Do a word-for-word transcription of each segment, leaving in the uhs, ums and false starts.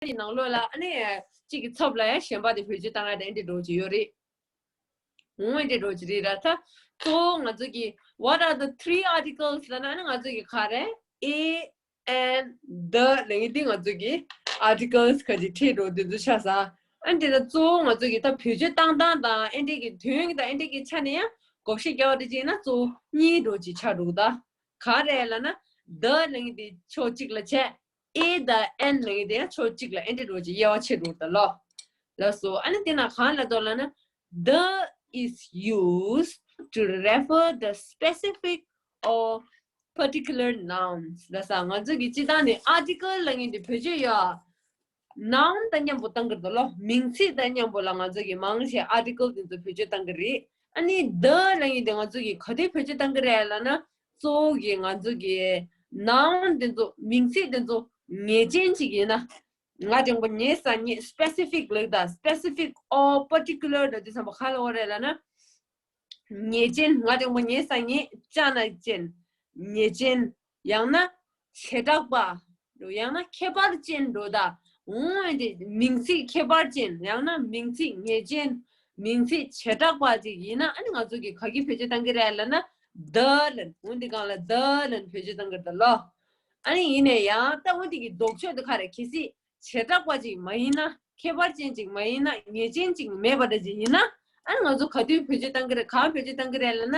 གི་ནང་ལོགས་ལ་ཨ་ནི་གཅིག་གི་ཚབ་ལ་ཡང་གཞན་པ་དེ་བེད་སྤྱོད་བཏང་ཡ་དེ་འདི་འགྲོ་གི་ཡོད་རེད། འོང་འདི་འགྲོ་གི་རེད་ར། ད་གཙོ་བོ་ང་ཚོ་གི་what are the three articles ལབ་ན་ཨ་ནི་ང་ཚོ་གི་ག་རེ་ཨེ། and the ལབ་མཁན་འདི་ང་ཚོ་གི་articles ག་ཅིག་ཁྲིད་འགྲོ་འདི་ཚོ་ཆགས་ས། ཨ་འདི་ལ་གཙོ་བོ་ང་ཚོ་གི་ད་བེད་སྤྱོད་བཏང་སྟངས་དང་ཨ་འདི་གི་དོན་གི་དང་ཨ་འདི་གི་ཆ་ནས་ཡང་བགོ་བཤའ་རྒྱག་པ་འདི་བྱས་ན་གཙོ་བོ་གཉིས་འགྲོ་ཅིག་ཆགས་འགྲོ་གི། ད་ག་རེ་ལབ་ན་the ལབ་མཁན་འདི་ཕྱོགས་གཅིག་ལ་བྱས། ཨེ་དང་ཨེན་ལབ་མཁན་དེ་ཡང་ཕྱོགས་གཅིག་ལ་ཨེ་འདྲ་འགྲོ་ཅིག་དབྱེ་བ་ཕྱེ་འགྲོ་གི་ལོ། ལགས་སོ། ཨ་ནི་དེ་ན་གང་ལབ་འདུག་ལབ་ན། the is used to refer the specific or particular nouns ལབ་ས། ང་ཚོ་གི་སྤྱིར་བཏང་ནས་article ལབ་མཁན་དེ་བེད་སྤྱོད་ཡོད། noun དང་མཉམ་པོ་བཏང་གི་འདུག་ལོ། མིང་ཚིག་དང་མཉམ་པོ་ལ་ང་ཚོ་གི་མང་ཆེ་article དེ་ཚོ་བེད་སྤྱོད་བཏང་གི་རེད། ཨ་ནི་the ལབ་མཁན་དེ་ང་ཚོ་གི་ག་དུས་བེད་སྤྱོད་བཏང་གི་རེད་ལབ་ན། གཙོ་བོ་གི་ང་ཚོ་གི་noun དེ་ཚོ་མིང་ཚིག་དེ་ཚོ་ངེས་ཅན་ཅིག་ཡིན་ན། ང་དྲང་པོ་ངའི་སང་ཉིན་specific ལབ་ད། specific or particular ལབ་དུས་ཙམ་པ་ག་ལ་འོ་རེད་ལབ་ན། ངེས་ཅན། ང་དྲང་པོ་ངའི་སང་ཉིན་ཅ་ན་ཅན། ངེས་ཅན། ཡང་ན་བྱེ་བྲག་པ། ཡང་ན་ཁྱད་པར་ཅན་འགྲོ་ད། འོང་འདི་མིང་ཚིག་ཁྱད་པར་ཅན། ཡང་ན་མིང་ཚིག་ངེས་ཅན། མིང་ཚིག་བྱེ་བྲག་པ་ཅིག་ཡིན་ན་ཨ་ནི་ང་ཚོ་གི་ག་གི་བེད་སྤྱོད་བཏང་གི་རེད་ལབ་ན། the ལབ། འོང་འདི་གང་ལ་the ལབ་བེད་སྤྱོད་བཏང་གི་རེད་ལོ། ཨ་ནི་ཡིན་ནའི་ཡང་ད་འོ་དེ་གི་ལྡོག་ཕྱོགས་དེ་ག་རེ། གལ་སྲིད་བྱེ་བྲག་པ་ཅིག་མ་ཡིན་ན། ཁྱད་པར་ཅན་ཅིག་མ་ཡིན་ན། ངེས་ཅན་ཅིག་མེད་པ་འདྲ་ཅིག་ཡིན་ན། ཨ་ནི་ང་ཚོ་ག་དུས་བེད་སྤྱོད་བཏང་གི་རེད། གང་བེད་སྤྱོད་བཏང་གི་རེད་ལབ་ན།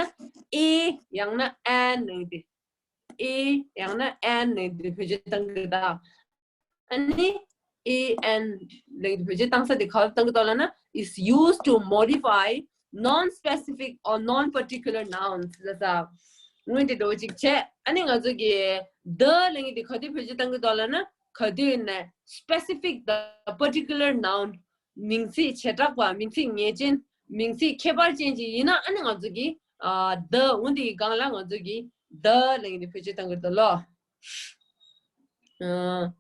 ཨེ་ཡང་ན་ཨན་ལབ་དེ། ཨེ་ཡང་ན་ཨན་ལབ་དེ་བེད་སྤྱོད་བཏང་གི་རེད་ད། ཨ་ནི་ཨེ་ཨན་ལབ་དེ་བེད་སྤྱོད་བཏང་ས་དེ་ག་ལ་བཏང་གི་འདུག་ལབ་ན། is used to modify non-specific or non-particular nouns ལབ་ས། འོང་འདི་འགྲོ་ཅིག་བྱས། ཨ་ནི་ང་ཚོ་གི་the ལབ་མཁན་དེ་ག་དུས་བེད་སྤྱོད་བཏང་གི་འདུག་ལབ་ན། ག་དུས་ནས་specific དང་particular noun མིང་ཚིག་བྱེ་བྲག་པ། མིང་ཚིག་ངེས་ཅན། མིང་ཚིག་ཁྱད་པར་ཅན་ཅིག་ཡིན་ན་ཨ་ནི་ང་ཚོ་གི་ཨ་the འོང་འདི་གི་སྒང་ལ་ང་ཚོ་གི་the ལབ་མཁན་དེ་བེད་སྤྱོད་བཏང་གི་འདུག་ལོ། ཨ།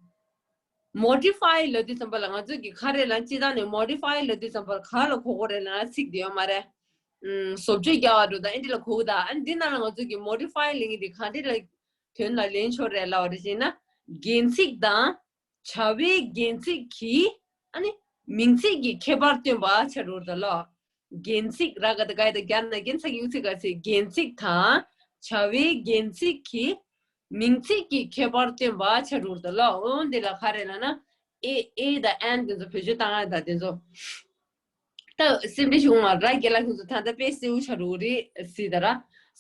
modify ལབ་དུས་ཙམ་པ་ལ་ང་ཚོ་གི་ག་རེ་ལབ་ན། སྤྱིར་བཏང་ནས་modify ལབ་དུས་ཙམ་པ་ལ་ག་ལ་གོ་དགོས་རེད་ལབ་ན་ཚིག་དེ་ཡོད་མ་རེད། ཨམ། བཟོ་བཅོས་རྒྱག་པ་འགྲོ་དང་ཨེ་འདྲ་ལ་གོ་གི་ད། ཨ་འདི་ནང་ལ་ང་ཚོ་གི་modify ལབ་མཁན་དེ་ག་འདྲ་ལ་དོན་ལ་ལེན་ཆོག་རེད་ལབ་པ་རེད་ཅེ་ན། རྒྱན་ཚིག་དང་བྱ་བའི་རྒྱན་ཚིག་གིས་ཨ་ནི་མིང་ཚིག་གི་ཁྱད་པར་སྟོན་པ་ཆགས་འགྲོ་གི་རེད་ལོ། རྒྱན་ཚིག་ར་ག་ད་ག་ཡ་ད་རྒྱ་ན་རྒྱན་ཚ་གི་གུ་ཚིག་ག་ཚིག་རྒྱན་ཚིག་དང་བྱ་བའི་རྒྱན་ཚིག་གིས་མིང་ཚིག་གི་ཁྱད་པར་སྟོན་པ་ཆགས་འགྲོ་གི་རེད་ལོ། འོ་འདི་ལ་ག་རེ་ལབ་ན། ཨེ་ཨེ་དང་ཨན་དེ་ཚོ་བེད་སྤྱོད་བཏང་ཡ་ད་དེ་ཚོ། ད་སེམས་ཁྲལ་བྱུང་བ་ར། རྒན་ལགས་ཁྱོད་ཚོ་ད་ལྟ་དཔེ་གསལ་བོ་ཆགས་འགྲོ་གི་རེད་ཟེར་ད་ར།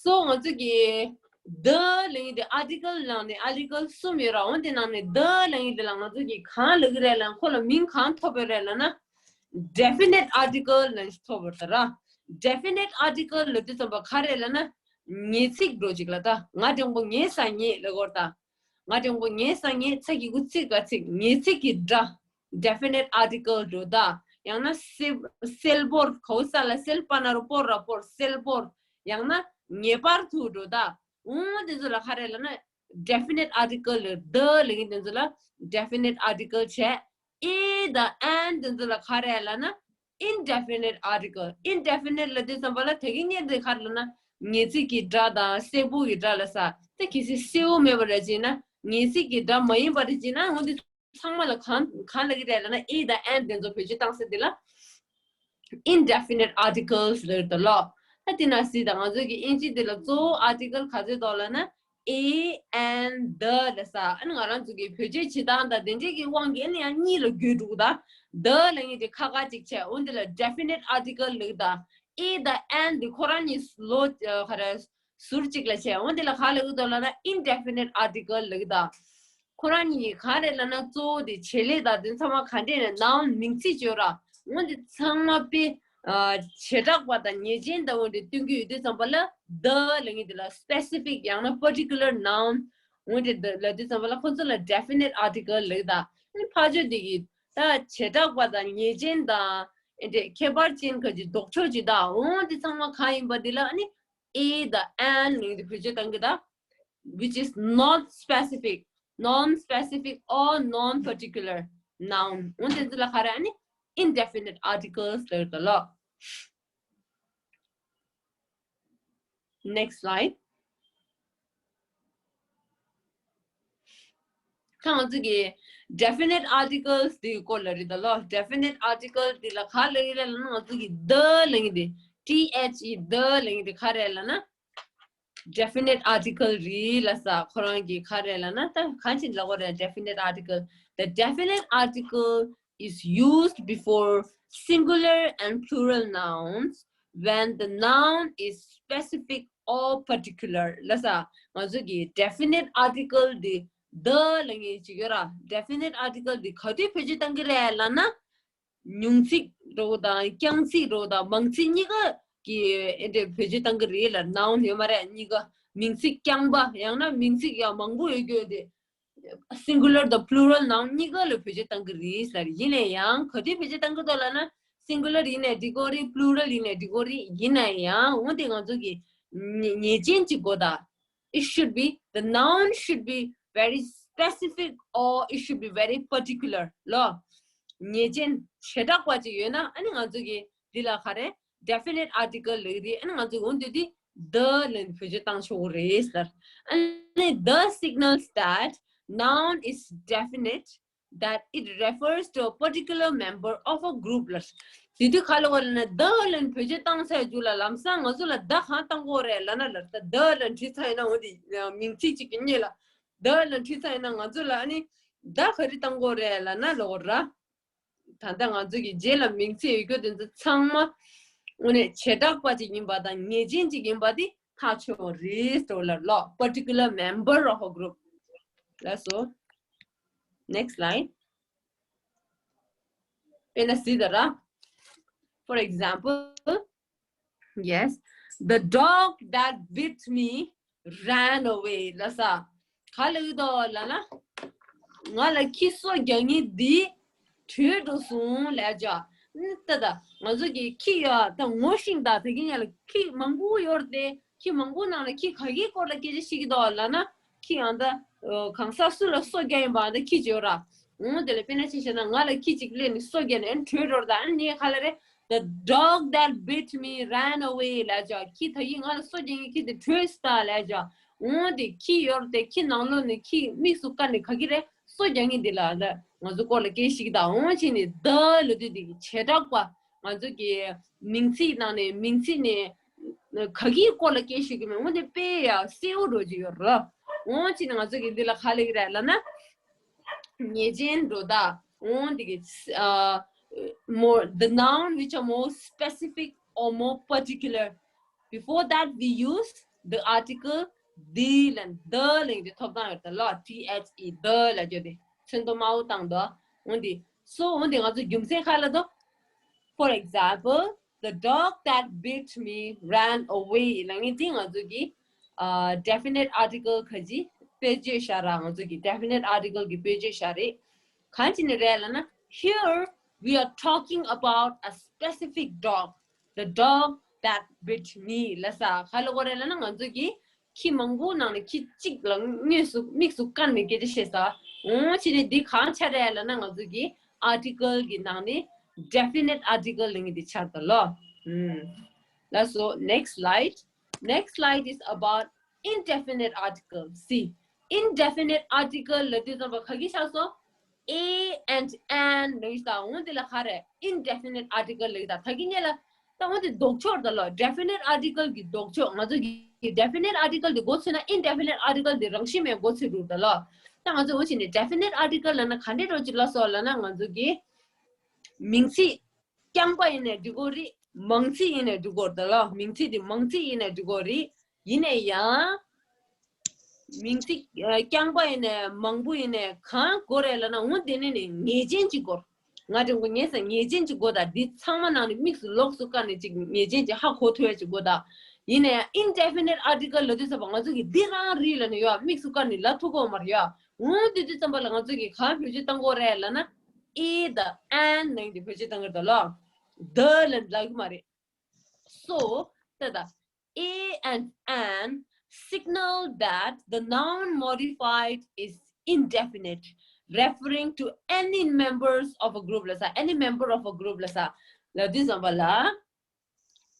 སོ་ང་ཚོ་གི་the ལབ་མཁན་དེ་article ནང་ནས་article གསུམ་ཡོད་ར། འོ་དེ་ནང་ནས་the ལབ་མཁན་དེ་ལ་ང་ཚོ་གི་གང་ལབ་ཀྱི་རེད་ལབ་ན། ཁོ་ལ་མིང་གང་ཐོབ་ཡོད་རེད་ལབ་ན། definite article ལབ་ཞིག་ཐོབ་ཡོད་ད་ར། definite article ལབ་དུས་ཙམ་པ་ག་རེ་ལབ་ན། ངེས་ཚིག་འགྲོ་ཅིག་ལ་ད། ང་དྲང་པོ་ངའི་སང་ཉིན་ལབ་དགོས་རེད་ད། ང་དྲང་པོ་ངའི་སང་ཉིན་ཚ་གི་གུ་ཚིག་ག་ཚིག་ངེས་ཚིག་གི་སྒྲ། definite article འགྲོ་ད། ཡང་ན་སེ་སེལ་བོར་གོ་ས་ལ་སེལ་པ་ན་རོ་པོར་ར་པོར་སེལ་བོར། ཡང་ན་ངེས་པར་དུ་འགྲོ་ད། འོ་དེ་ཚོ་ལ་ག་རེ་ལབ་ན་definite article ལབ། the ལབ་མཁན་དེ་ཚོ་ལ་definite article བྱས། ཨེ་དང་ཨན་དེ་ཚོ་ལ་ག་རེ་ལབ་ན་indefinite article indefinite ལབ་དུས་ཙམ་པ་ལ་དེ་གི་སྔོན་དེ་ག་རེ་ལབ་ན་ངེས་ཚིག་གི་སྒྲ་དང་སེལ་བོར་གྱི་སྒྲ་ལབ་ས། དེ་གལ་སྲིད་གསལ་བོ་མེད་པ་རེད་ཅེ་ན། ངེས་ཚིག་གི་སྒྲ་མ་ཡིན་པ་རེད་ཅེ་ན། འོ་དེ་ཚང་མ་ལ་གང་གང་ལབ་ཀྱི་རེད་ལབ་ན། ཨེ་དང་ཨན་དེ་ཚོ་བེད་སྤྱོད་བཏང་ས་དེ་ལ་indefinite articles ལབ་ཀྱི་འདུག་ལོ། ད་དེ་ན་གཟིགས་དང་། ང་ཚོ་གི་ཨིན་ཇི་འདི་ལ་གཙོ་བོ་article ག་ཚོད་འདུག་ལབ་ན། ཨེ་ཨན་the ལབ་ས། ཨ་ནི་ང་རང་ཚོ་གི་བེད་སྤྱོད་བྱེད་སྟངས་དང་དེ་འདྲའི་གི་དབང་གིས་ཨ་ནི་ཡང་གཉིས་ལ་བརྒྱུད་འགྲོ་གི་ད། the ལབ་མཁན་དེ་ཁ་ཁ་ཅིག་བྱས། འོ་འདི་ལ་definite article ལབ་ཀྱི་ད། ཨེ་དང་ཨན་དེ་ཁོ་རང་གཉིས་ལོ་ག་རེ་ཟུར་གཅིག་ལ་བྱས། འོ་འདི་ལ་ག་ལབ་ཀྱི་འདུག་ལབ་ན་indefinite article ལབ་ཀྱི་ད། ཁོ་རང་གཉིས་ག་རེ་ལབ་ན་གཙོ་བོ་དེ་བྱེད་ལས་དང་དེ་ཚང་མ་ག་འདྲས་ནས་noun མིང་ཚིག་བརྗོད་ར། འོ་འདི་ཚང་མ་དཔེ་ཨ་བྱེ་བྲག་པ་དང་ངེས་ཅན་དང་འོ་འདི་སྟོན་གྱི་ཡོད་དུས་ཙམ་པ་ལ་the ལབ་མཁན་དེ་ལ་specific ཡང་ན་particular noun འོ་འདི་ལབ་དུས་ཙམ་པ་ལ་ཁོ་ཚོ་ལ་definite article ལབ་ཀྱི་ད། ཨ་ནི་ཕར་ཕྱོགས་དེ་གི་ད་བྱེ་བྲག་པ་དང་ངེས་ཅན་དང་ཨེ་འདྲས་ཁྱད་པར་ཅན་ག་ཅིག་ལྡོག་ཕྱོགས་ཅིག་ད། འོ་འདི་ཚང་མ་གང་ཡིན་པ་དེ་ལ་ཨ་ནི་ཨེ་དང་ཨན་ལབ་མཁན་དེ་བེད་སྤྱོད་བཏང་གི་ད། which is not specific, non-specific or non-particular noun འོ་དེ་ཚོ་ལ་ག་རེ་ཨ་ནི་indefinite articles ལབ་ཀྱི་ལོ། Next slide. ད་ང་ཚོ་གི་ definite articles དེའི་སྐོར་ལ་རེད་ད་ལོ། definite article དེ་ལ་ག་ལ་ཡིན་ལ་ལ་ན་ང་ཚོ་གི་the ལ་ཡིན་དེ། T H E the ལ་ཡིན་དེ་ག་རེད་ལ་ན། definite article རེད་ལ་ས། ཁོ་རང་གི་ག་རེད་ལ་ན་ད་གང་ཅིག་ལ་གོ་རེད། definite article, the definite article is used before singular and plural nouns when the noun is specific or particular ལ་ས། ང་ཚོ་གི་definite article དེ་the ལ་ངེས་ཅིག་ཡོད་ར། definite article དེ་ག་དུས་བེད་སྤྱོད་བཏང་གི་རེད་ལ་ན། ཉུང་ཚིག་རོ་དང་རྐྱང་ཚིག་རོ་དང་མང་ཚིག་གཉིས་ཀ་གི་ཨེ་འདྲས་བེད་སྤྱོད་བཏང་གི་རེད་ལ། noun ཡོད་མ་རེད། གཉིས་ཀ་མིང་ཚིག་རྐྱང་པ་ཡང་ན་མིང་ཚིག་ཡང་མང་པོ་ཡོད་རྒྱུ་དེ། singular དང་plural noun གཉིས་ཀ་ལ་བེད་སྤྱོད་བཏང་གི་རེད་ལ། ཡིན་ནའི་ཡང་ག་དུས་བེད་སྤྱོད་བཏང་གི་འདུག་ལ་ན། singular ཡིན་ནའི་འགྲིག་གོ་རེད། plural ཡིན་ནའི་འགྲིག་གོ་རེད། ཡིན་ནའི་ཡང་འོན་ཏེ་ང་ཚོ་གི་ཉེ་ཉེས་ཅན་གཅིག་དགོས་ད། It should be, the noun should be very specific or it should be very particular ལོ། ཉེས་ཅན་བྱེ་བྲག་པ་ཅིག་ཡོད་ན་ཨ་ནི་ང་ཚོ་གི་འདི་ལ་ག་རེ་definite article ལབ་ཀྱི་རེད། ཨ་ནི་ང་ཚོ་འོན་ཏེ་འདི་the ལ་བེད་སྤྱོད་བཏང་ཆོག་གི་རེད་ཟེར། ཨ་ནི་the signals that noun is definite, that it refers to a particular member of a group ལ། དེ་དུས་ག་ལ་བ་ལ་ན་the ལ་བེད་སྤྱོད་བཏང་ཚར་རྒྱུ་ལ་ལམ་སང་ང་ཚོ་ལ་the གང་བཏང་དགོས་རེད་ལ་ན་ལ། ད་the ལ་བྲིས་ཚར་ཡིན་ན་འོ་དེ་མིང་ཚིག་ཅིག་གི་སྔོན་ལ་the ལ་བྲིས་ཚར་ཡིན་ན་ང་ཚོ་ལ་ཨ་ནི་the ག་རེ་བཏང་དགོས་རེད་ལ་ན་ལོ་ར། ད་ལྟ་ང་ཚོ་གི་རྗེས་ལ་མིང་ཚིག་ཡོད་རྒྱུ་དེ་ཚོ་ཚང་མ་དངོས་གནས་བྱེ་བྲག་པ་ཅིག་ཡིན་པ་དང་ངེས་ཅན་ཅིག་ཡིན་པ་དེ་ཐག་ཆོད་རེད་འགྲོ་ལ་ལོ། particular member of a group. ལགས་སོ། Next slide. དཔེར་ན་གཟིགས་དང་ར། For example, yes, the dog that bit me ran away ལ་ས། ག་ལ་ཡོད་དོ་ལ་ན། ང་ལ་ཁྱི་སོ་རྒྱག་མཁན་འདི་བྲོས་འགྲོ་སོང་ལས་བྱ། ཨ་ནི་ད་ད་ང་ཚོ་གི་ཁྱི་ཡ་ད་ངོ་ཤེས་ད་དེ་གི་ཉ་ལ་ཁྱི་མང་པོ་ཡོད་རེད་དེ། ཁྱི་མང་པོ་ནང་ལ་ཁྱི་ག་གི་སྐོར་ལ་སྐད་ཆ་བཤད་ཀྱི་འདུག་ལབ་ན། ཁྱི་ཡང་ད་གང་ཟག་སུ་ལ་སོ་རྒྱག་ཡིན་པ་ད་ཁྱི་བྱོས་ར། འོ་དེ་ལ་དཔེར་ན་ཅི་བྱས་ན་ང་ལ་ཁྱི་གཅིག་སླེབས་ནས་སོ་རྒྱག་ནས་ཨ་ནི་བྲོས་འགྲོ་ར། ད་ཨ་ནི་ག་ལ་རེད། The dog that bit me ran away ལབ་བྱ། ཁྱི་ད་གིན་ང་ལ་སོ་རྒྱག་མཁན་ཁྱི་དེ་བྲོས་སོང་ད་ལབ་བྱ། འོ་དེ་ཁྱི་ཡོད་རེད་དེ་ཁྱི་ནང་ལོགས་ནས་ཁྱི་དམིགས་སུ་བཀར་ནས་ག་གི་རེད། སོ་རྒྱག་མཁན་འདི་ལ་ད་ང་ཚོ་སྐོར་ལ་སྐད་ཞིག་དང་འོང་ཕྱིན་ནས་the ལབ་དུས་འདི་གི་བྱེ་བྲག་པ་ང་ཚོ་གི་མིང་ཚིག་ནང་ནས་མིང་ཚིག་ནས་ག་གི་སྐོར་ལ་སྐད་ཞིག་གི་མིང་འོང་དེ་དཔེ་ཡ་གསལ་བོ་འགྲོ་གི་ཡོད་རེད། འོང་ཕྱིན་ནས་ང་ཚོ་གི་འདི་ལ་ག་ལབ་ཀྱི་རེད་ལབ་ན་ཉེས་ཅན་འགྲོ་ད་འོང་འདི་གི་ཨ་more the noun which are more specific or more particular. Before that, we use the article the ལ་the ལ་ཡིན་དེ་ཐོབ་ཐང་ཡོད་ད་ལོ། T H E the ལ་བརྗོད་དེ་ཚོན་མདོག་དམར་པོ་བཏང་འདུག་འོན་ཏེ་so འོན་ཏེ་ང་ཚོ་རྒྱུ་མཚན་ག་ལ་དོ། For example, the dog that bit me ran away ལ་ངས་དེ་ང་ཚོ་གི་ཨ་definite article ག་ཅི་དཔེ་བརྗོད་བྱ་ར། ང་ཚོ་གི་definite article གི་དཔེ་བརྗོད་བྱ་རེད། གང་ཅི་ནས་རེད་ལབ་ན། Here we are talking about a specific dog, the dog that bit me ལ་ས། ག་ལ་གོ་རེད་ལབ་ན་ང་ཚོ་གི་ཁྱི་མང་པོ་ནང་ནས་ཁྱི་གཅིག་ལ་དངོས་སུ་དམིགས་སུ་བཀར་ནས་སྐད་ཆ་བཤད་ས། འོ་ཕྱིན་ནས་འདི་གང་ཆགས་རེད་ལབ་ན་ང་ཚོ་གི་article གི་ནང་ནས་definite article ལབ་མཁན་འདི་ཆགས་ད་ལོ། ལགས་སོ། Next slide. Next slide is about indefinite article. See, indefinite article ལབ་དུས་ཙམ་པ་ག་གི་ཆགས་སོང་། A and an ལབ་ཀྱི་ད་འོང་དེ་ལ་ག་རེ་indefinite article ལབ་ཀྱི་ད་ད་གི་ཉེ་ལ་ད་འོང་དེ་ལྡོག་ཕྱོགས་ད་ལོ། definite article གི་ལྡོག་ཕྱོགས་ང་ཚོ་གི་definite article དེ་མགོ་ཚོས་ན་indefinite article དེ་རང་བཞིན་མེད་མགོ་ཚོས་རུག་ད་ལོ། ད་ང་ཚོ་འོ་ཕྱིན་ནས་definite article ལབ་ན་ག་འདྲས་འགྲོ་ཅི་ལ་སོགས་ལབ་ན་ང་ཚོ་གི་མིང་ཚིག་རྐྱང་པ་ཡིན་ནའི་འགྲིག་གོ་རེད། མང་ཚིག་ཡིན་ནའི་འགྲིག་གོ་རེད་ལ། མིང་ཚིག་དེ་མང་ཚིག་ཡིན་ནའི་འགྲིག་གོ་རེད། ཡིན་ནའི་ཡང་མིང་ཚིག་ཨ་རྐྱང་པ་ཡིན་ནའི་མང་པོ་ཡིན་ནའི་གང་དགོས་རེད་ལབ་ན་འོ་དེ་ནས་ནི་ངེས་ཅན་གཅིག་དགོས། ང་དྲན་གོ་ངས་ཟེར་ངེས་ཅན་གཅིག་དགོས། ད་འདི་ཚང་མ་ནང་ནས་དམིགས་སུ་ལོགས་སུ་བཀར་ནས་གཅིག་ངེས་ཅན་གཅིག་ཧ་གོ་ཐུབ་ཡ་གཅིག་དགོས། ད་ཡིན་ནའི་indefinite article ལབ་དུས་ཙམ་པ་ང་ཚོ་གིས་འདི་རང་རེད་ལབ་ནས་ཡོད་དམིགས་སུ་བཀར་ནས་ལབ་ཐུབ་གོ་མ་རེད་ཡ། འོ་དེ་དུས་ཙམ་པ་ལ་ང་ཚོ་གིས་གང་བེད་སྤྱོད་བཏང་དགོས་རེད་ལབ་ན། A དང་an ནང་དེ་བེད་སྤྱོད་བཏང་གི་རེད་ལ། the ལབ་ལབ་གི་མ་རེད། So ད་ད་A and an signal that the noun modified is indefinite, referring to any members of a group ལ་ས། any member of a group ལ་ས། ལབ་དུས་ཙམ་པ་ལ།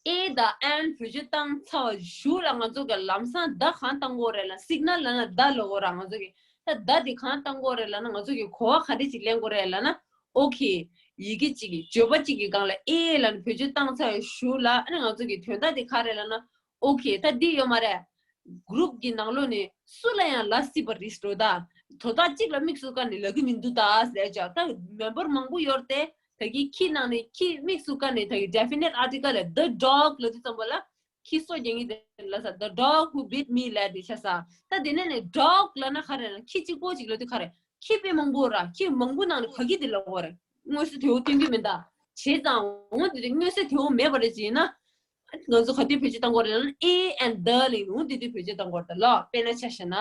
A དང་an བེད་སྤྱོད་བཏང་ཚར་བ་གཞུག་ལ་ང་ཚོ་གི་ལམ་སང་the གང་བཏང་དགོས་རེད་ལ། signal ལབ་ན་the ལབ་དགོས་ར། ང་ཚོ་གི་ ད་the་དེ་གང་བཏང་དགོས་རེད་ལབ་ན། ང་ཚོ་གི་གོ་བ་ག་འདྲ་ཅིག་ལེན་དགོས་རེད་ལབ་ན། okay, ཡི་གེ་གཅིག་གི་བརྗོད་པ་གཅིག་གི་སྒང་ལ་ཨེ་ལབ་ནས་བེད་སྤྱོད་བཏང་ཚར་བའི་གཞུག་ལ། ཨ་ནི་ང་ཚོ་གི་དོན་དག་དེ་ག་རེད་ལབ་ན། okay, ད་འདི་ཡོད་མ་རེད། group་གི་ནང་ལོགས་ནས་སུ་ལ་ཡང་ལབ་སྲིད་པ་རེད་འགྲོ་ད། དོ་བདག་གཅིག་ལ་དམིགས་སུ་བཀར་ནས་ལབ་གི་མི་འདུག་ད་ཟེར་ཅག་ད་member་མང་པོ་ཡོད་རེད་དེ། ད་གི་ཁྱི་ནང་ནས་ཁྱི་དམིགས་སུ་བཀར་ནས་ད་གི་definite article་ལ་the dog་ལབ་དུས་ཙམ་པ་ལ། ཁྱི་སོ་རྒྱག་མཁན་དེ་ལ་ས། the dog who bit me ལབ་དེ་ཆ་ས། ད་དེ་ནས་ནས་dog་ལབ་ན་ག་རེ་ལབ་ན། ཁྱི་གཅིག་པོ་གཅིག་ལབ་དུས་ག་རེ། ཁྱི་དཔེ་མང་པོ་ར། ཁྱི་མང་པོ་ནང་ནས་ག་གི་དེ་ལབ་དགོས་རེད། མངོན་གསལ་དོད་པོ་སྟོན་གྱི་མིན་ད། བྱས་ཙང་འོ་དེ་དེ་མངོན་གསལ་དོད་པོ་མེད་པ་རེད་ཅེ་ན། ང་ཚོ་ག་དུས་བེད་སྤྱོད་བཏང་དགོས་རེད་ལབ་ན། ཨེ་and the་ལབ་ཡིན། འོ་དེ་དུས་བེད་སྤྱོད་བཏང་དགོས་རེད་ད་ལོ། དཔེར་ན་ཆ་བཞག་ན།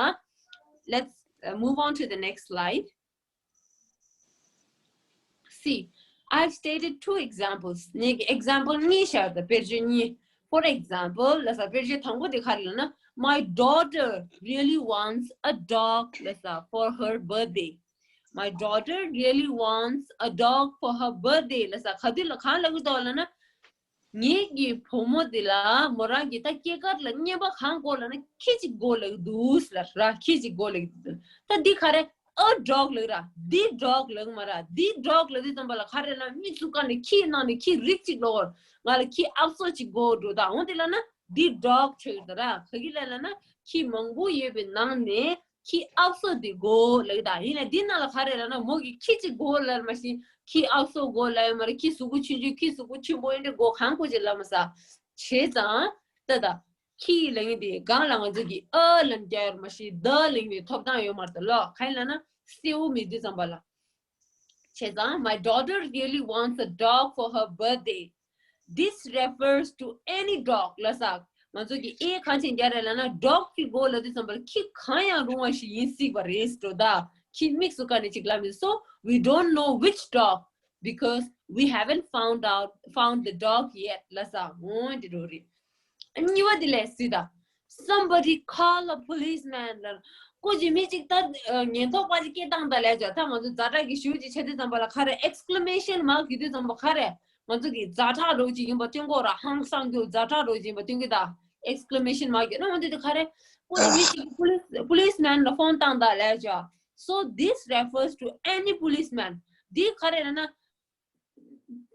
Let's uh, move on to the next slide. See, I've stated two examples. ངས་example་གཉིས་བཞག་ད། དཔེར་བརྗོད་གཉིས། For example, ལ་ས། དཔེར་བརྗོད་དང་པོ་དེ་ག་རེ་ལབ་ན། My daughter really wants a dog, ལ་ས། For her birthday. My daughter really wants a dog for her birthday. ལ་ས། ག་དུས་ལ་གང་ལབ་གི་འདུག་ལབ་ན། ངེད་ཀྱི་བུ་མོ་དེ་ལ་མོ་རང་གི་ད་སྐྱེས་སྐར་ལ་རྔན་པ་གང་དགོས་ལབ་ན། ཁྱི་གཅིག་དགོས་ལབ་གི་འདུག་ལ་ར། ཁྱི་གཅིག་དགོས་ལབ་གི་འདུག་ད་འདི་ག་རེ། a dog་ལབ་ར། འདི་dog་ལབ་མ་ར། འདི་dog་ལབ་དུས་ཙམ་པ་ལ་ག་རེ་ལབ་ན། དམིགས་སུ་བཀར་ནས་ཁྱིའི་ནང་ནས་ཁྱི་རིགས་གཅིག་ལོག་ང་ལ་ཁྱི་ཨབ་སོ་གཅིག་དགོས་འགྲོ། ད་འོ་དེ་ལབ་ན་འདི་dog་ཆགས་ཡོད་ད་ར། ག་གི་ལ་ལབ་ན་ཁྱི་མང་པོ་ཡོད་པའི་ནང་ནས་ཁྱི་ཨབ་སོ་འདི་དགོས་ལབ་ད། ཡིན་ན་འདི་ནང་ལ་ག་རེ་ལབ་ན། མོ་གི་ཁྱི་གཅིག་དགོས་ལབ་མ་ཤེས། ཁྱི་ཨབ་སོ་དགོས་ལབ་མ་རེད། ཁྱི་གཟུགས་པོ་ཆུང་ཆུང་། ཁྱི་གཟུགས་པོ་ཆེན་པོ་ཡིན་དེ་དགོས། གང་དགོས་ཅེས་ལབ་མ་ས། བྱས་ཙང་ད་ད། ཁྱི་ལབ་མཁན་དེ་སྒང་ལ་ང་ཚོ་གིས་a་ལབ་རྒྱག་ཡོད་མ་ཤེས། the་ལབ་མཁན་དེ་ཐོབ་ཐང་ཡོད་མ་རེད་ད་ལོ། གང་ཡིན་ལབ་ན་གསལ་བོ་མེད་དུས་ཙམ་པ་ལ། བྱས་ཙང་། My daughter really wants a dog for her birthday. This refers to any dog. ལ་ས། ང་ཚོ་གིས་ཨེ་གང་བྱས་རྒྱག་རེད་ལབ་ན། dog་གཅིག་དགོས་ལབ་དུས་ཙམ་པ་ལ་ཁྱི་གང་ཡང་རུང་བ་ཞིག་ཡིན་སྲིད་པ་རེད་འགྲོ་ད། ཁྱི་དམིགས་སུ་བཀར་ནས་ཅིག་ལབ་མིན། So we don't know which dog because we haven't found out, found the dog yet. ལ་ས། འོ་འདི་འགྲོ་རེད། གཉིས་པ་དེ་ལས་སྲིད་ད། Somebody call a policeman. ལ་སྐུ་མཁྱེན། མི་གཅིག་ད་ཉེན་རྟོག་པ་ཅིག་སྐད་བཏང་ད་ལབ་ཅག་ད་ང་ཚོ་ཛ་དྲག་གི་ཞུ་ཅིག་བྱེད་དུས་ཙམ་པ་ལ་ག་རེ་exclamation mark་གི་དུས་ཙམ་པ་ག་རེ། ང་ཚོ་གི་ཛ་དྲག་རོགས་ཅིག་ཡིན་པ་སྟོན་གོ་ར། ཧང་སང་རྒྱུ་ཛ་དྲག་རོགས་ཅིག་ཡིན་པ་སྟོན་གི་ད། exclamation mark་གི་ན་འོ་དེ་དུས་ག་རེ། སྐུ་མཁྱེན། མི་གཅིག་police, policeman་ལ་phone་བཏང་ད་ལབ་ཅག So this refers to any policeman. འདི་ག་རེ་ལབ་ན།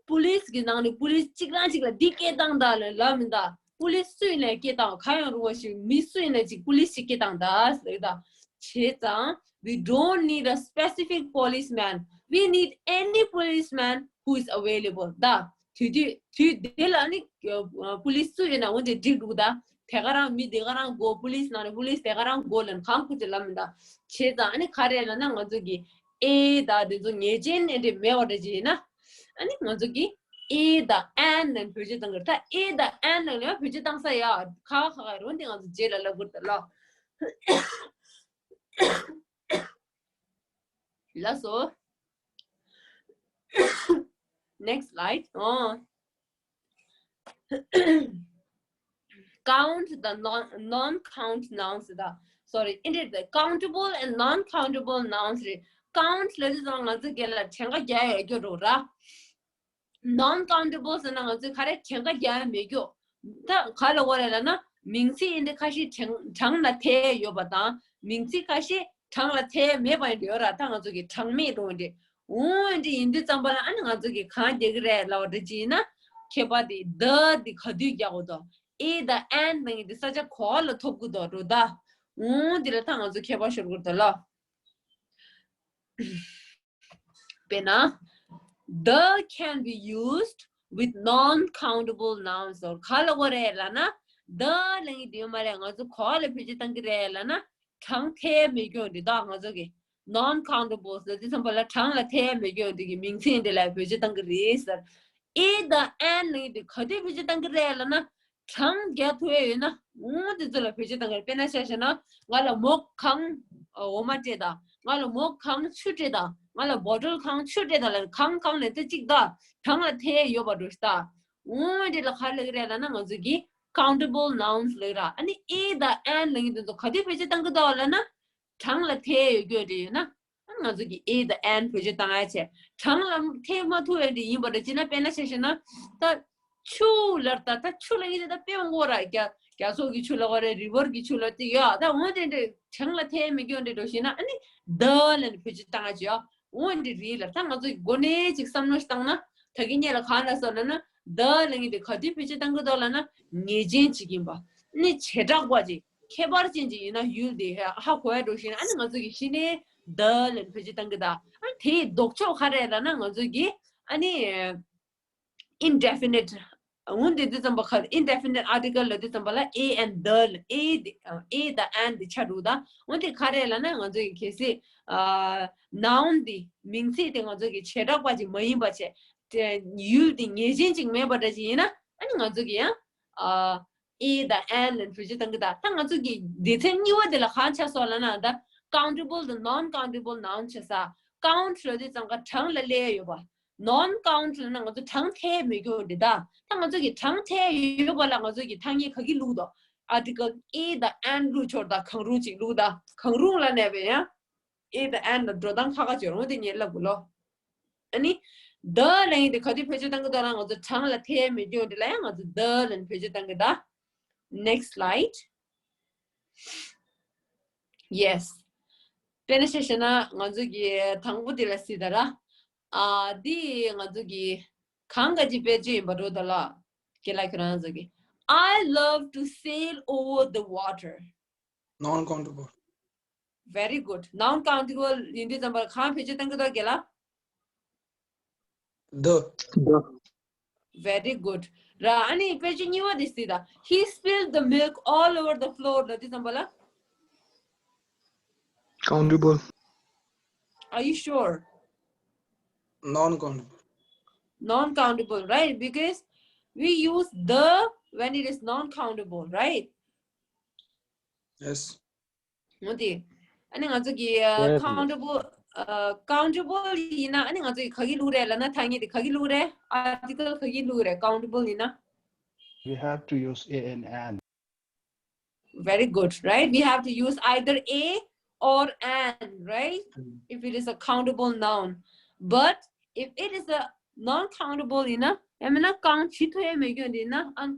police་གི་ནང་ནས་police་གཅིག་རང་གཅིག་ལ་འདི་སྐད་བཏང་ད་ལབ་ལབ་མིན་ད། police་སུ་ཡིན་ནའི་སྐད་བཏང་། གང་ཡང་རུང་བ་ཞིག་མི་སུ་ཡིན་ནའི་ཅིག་police་ཅིག་སྐད་བཏང་ད་ཟེར་ད། བྱས་ཙང་། We don't need a specific policeman. We need any policeman who is available. ད་དུས་དུས་དུས་དེ་ལ་ནི་police་སུ་ཡིན་ན་འོན་ཏེ་འགྲིག་འདུག་ད། དེ་ག་རང་མི་དེ་ག་རང་དགོས། police་ནང་ནས་police་དེ་ག་རང་དགོས་ལབ་གང་ཁུ་ཅི་ལབ་མིན་ད། བྱས་ཙང་ཨ་ནི་ག་རེ་ལབ་ན། ང་ཚོ་གི་a་ད་དེ་ཚོ་ངེས་ཅན་ཨེ་འདྲ་མེད་པ་འདྲ་ཅིག་ཡིན་ན། ཨ་ནི་ང་ཚོ་གི་a་དང་an་ནས་བེད་སྤྱོད་བཏང་གི་རེད། ད་a་དང་an་ནས་ལ་བེད་སྤྱོད་བཏང་ས་ཡ་ཁ་ཁ་ཁ་རོ་འདི་ང་ཚོ་རྗེས་ལ་ལབ་དགོས་རེད་ད་ལོ། ལགས་སོ། Next slide. Oh. Count the non, non-count nouns. The, sorry, it is the countable and non-countable nouns. Count ལབ་དུས་ཙམ་ང་ཚོ་སྒེར་ལ་གྲངས་ཀ་རྒྱག་ཡ་ཡོད་རེད་ར། Non-countable ཟེར་ན་ང་ཚོས་ག་རེ་གྲངས་ཀ་རྒྱག་ཡ་མེད་རྒྱུ། ད་ག་ལ་བ་རེད་ལབ་ན། མིང་ཚིག་ཡིན་དེ་ཁ་ཤས་གྲངས་གྲངས་ལ་ཐེ་ཡོད་པ་དང་། མིང་ཚིག་ཁ་ཤས་གྲངས་ལ་ཐེ་མེད་པ་ཡིན་དེ་ཡོད་ར། ད་ང་ཚོ་གི་གྲངས་མེད་འགྲོ་འདི། འོ་འདི་ཡིན་དུས་ཙམ་པ་ལ་ཨ་ནི་ང་ཚོ་གི་གང་རྒྱག་གི་རེད་ལབ་པ་འདྲ་ཅིག་ཡིན་ན། ཁྱད་པར་དེ་the་འདི་ག་དུས་རྒྱག་དགོས་དོ། a་དང་an་ནང་གི་འདི་ས་ཆ་ག་ལ་ཐོབ་དགོས་དོ་འགྲོ་ད། འོ་འདི་ལ་ད་ང་ཚོ་ཁྱད་པར་ཤོར་དགོས་དོ་ལ། དཔེར་ན། The can be used with non-countable nouns. ག་ལ་གོ་རེད་ལབ་ན། the་ལབ་ཀྱི་འདུག་མ་རེད། ང་ཚོ་ག་ལ་བེད་སྤྱོད་བཏང་གི་རེད་ལབ་ན། གྲངས་ཐེ་མེད་རྒྱུ་འདི་དག་ང་ཚོ་གི་non-countable་ཟེར་དུས་ཙམ་པ་ལ་གྲངས་ལ་ཐེ་མེད་རྒྱུ་འདི་གི་མིང་ཚིག་འདི་ལ་བེད་སྤྱོད་བཏང་གི་རེད་ཟེར། a་དང་an་ལབ་ཀྱི་འདི་ག་དུས་བེད་སྤྱོད་བཏང་གི་རེད་ལབ་ན། གྲངས་རྒྱག་ཐུབ་ཡ་ཡོད་ན། འོ་དེ་ཚོ་ལ་བེད་སྤྱོད་བཏང་གི་རེད། དཔེར་ན་ཆ་བཞག་ན། ང་ལ་མོ་གང་འོ་མ་སྤྲད་དང་། ང་ལ་མོ་གང་ཆུ་སྤྲད་དང་། ང་ལ་bottle་གང་ཆུ་སྤྲད་དང་ལབ་ན། གང་གང་ལབ་དེ་གཅིག་དང་གྲངས་ལ་ཐེ་ཡོད་པ་འགྲོ་ཤི་ད། འོ་དེ་ལ་ག་ལབ་ཀྱི་རེད་ལབ་ན། ང་ཚོ་གི་countable nouns་ལབ་ར། ཨ་ནི་a་དང་an་ལབ་ཀྱི་དེ་ཚོ་ག་དུས་བེད་སྤྱོད་བཏང་གི་འདུག་ལབ་ན། གྲངས་ལ་ཐེ་ཡོད་རྒྱུ་དེ་ཡོད་ན། ང་ཚོ་གི་a་དང་an་བེད་སྤྱོད་བཏང་ཡ་བྱས། གྲངས་ལ་ཐེ་མ་ཐུབ་ཡ་དེ་ཡིན་པ་འདྲ་ཅིག་ན། དཔེར་ན་ཆ་བཞག་ན། ད་ཆུ་ལབ་ད། ད་ཆུ་ལབ་ཀྱི་དེ་ད་དཔེ་མང་པོ་ར་རྒྱ་ རྒྱ་མཚོ་གི་ཆུ་ལ་གོ་རེ་རི་བར་གི་ཆུ་ལ་དེ་ཡོད། ད་འོ་དེ་འདྲ་གྲངས་ལ་ཐེ་མི་སྐྱོན་འདྲ་འགྲོ་ཤེ་ན་ཨ་ནི་the ལ་ནི་བེད་སྤྱོད་བཏང་ང་ཅི་ཡོད། འོ་འདི་རེད་ལ། ད་ང་ཚོ་གི་གོ་གནས་ཅིག་བསམ་བློ་ཞིག་བཏང་ན་ད་གི་ཉེ་ལ་གང་ལ་སོགས་ན་ན་the ལ་ངེས་དེ་ག་དུས་བེད་སྤྱོད་བཏང་གི་འདུག་ལ་ན་ངེས་ཅན་ཅིག་ཡིན་པ། ནི་བྱེ་བྲག་པ་ཅིག་ཁྱད་པར་ཅན་ཅིག་ཡིན་ན་ཡུལ་དེ་ཧ་གོ་ཡ་འགྲོ་ཤེ་ན་ཨ་ནི་ང་ཚོ་གི་གཞི་ནས་the ལ་ནི་བེད་སྤྱོད་བཏང་གི་ད། ཨ་དེའི་ལྡོག་ཕྱོགས་ག་རེ་ལ་ན་ང་ཚོ་གི་ཨ་ནི། indefinite འོན་ཏེ་དུས་ཙམ་པ་ཁ་indefinite article ལ་དུས་ཙམ་པ་ལ་a and the a དེ་a དང་and དེ་ཆ་འགྲོ་ད། འོན་ཏེ་ག་རེ་ལ་ན་ང་ཚོ་གི་གལ་སྲིད་noun དེ་མིང་ཚིག་དེ་ང་ཚོ་གི་བྱེ་བྲག་པ་ཅིག་མ་ཡིན་པ་བྱས་དེ་ཡུལ་དེ་ངེས་ཅན་ཅིག་མེད་པ་འདྲ་ཅིག་ཡིན་ན་ཨ་ནི་ང་ཚོ་གི་ཡང་a དང་and ལ་བེད་སྤྱོད་བཏང་གི་ད། ད་ང་ཚོ་གི་སྡེ་ཚན་གཉིས་པ་དེ་ལ་གང་ཆགས་སོང་ལ་ན་ད་countable དང་non countable noun ཆགས་ས། count ལ་དུས་ཙམ་ཁ་གྲངས་ལ་སླེབས་ཡོད་པ། non count ལ་ན་ང་ཚོ་གྲངས་ཐེ་མི་འགྱོ་འདི་ད། ད་ང་ཚོ་གི་གྲངས་ཐེ་ཡོད་པ་ལ་ང་ཚོ་གི་ཐ་སྙད་ག་གི་བླུགས་དོ། article a དང་and བླུགས་ཆོག་ད། གང་རུང་ཅིག་བླུགས་ད། གང་རུང་ལ་ནས་པས་ཡང་a དང་and ལ་འགྲོ་སྟངས་ཁ་ཁ་བྱོས་རུང་དེ་ཉེ་ལབ་དགོས་ལོ། ཨ་ནི་the ལ་ཡིན་དེ་ག་དུས་བེད་སྤྱོད་བཏང་གི་འདུག་ལ་ང་ཚོ་གྲངས་ལ་ཐེ་མི་འགྱོ་འདི་ལ་ཡང་ང་ཚོ་the ལ་ནི་བེད་སྤྱོད་བཏང་གི་ད། next slide. Yes. དཔེར་ན་ཆ་བཞག་ན་ང་ཚོ་གི་དང་པོ་དེ་ལ་སྲིད་ད་ར། ཨ་འདི་ང་ཚོ་གི་གང་ག་ཅི་དཔེར་བརྗོད་ཡིན་པ་འགྲོ་ད་ལ། དགེ་ལགས་ཁྱོད་རང་ཚོ་གི I love to sail over the water. Non countable. Very good. Non countable ཡིན་དུས་ཙམ་པར་གང་བེད་སྤྱོད་བཏང་གི་འདུག་དགེ་ལགས། the the Very good. ར་ཨ་ནི་དཔེར་བརྗོད་གཉིས་པ་དེ་སྲིད་ད། He spilled the milk all over the floor ལ་དུས་ཙམ་པ་ལ། countable Are you sure? Non countable. Non countable, right? Because we use the when it is non countable, right? Yes. འོ་དེ། ཨ་ནི་ང་ཚོ་གི་ཨ, Yes. countable ཨ, countable ཡིན་ན་ཨ་ནི་ང་ཚོ་གི་ག་གི་ལུགས་རེད་ལབ་ན་ཐ་སྙད་དེ་ག་གི་ལུགས་རེད། article ག་གི་ལུགས་རེད། countable ཡིན་ན། we have to use a and an. Very good, right? We have to use either a or an, right? If it is a countable noun. But if it is a non-countable ཡིན་ན། ཡང་མིན་ན་གང་ཇི་ཐུ་ཡང་མེད་རྒྱུ་འདི་ན་ཨན་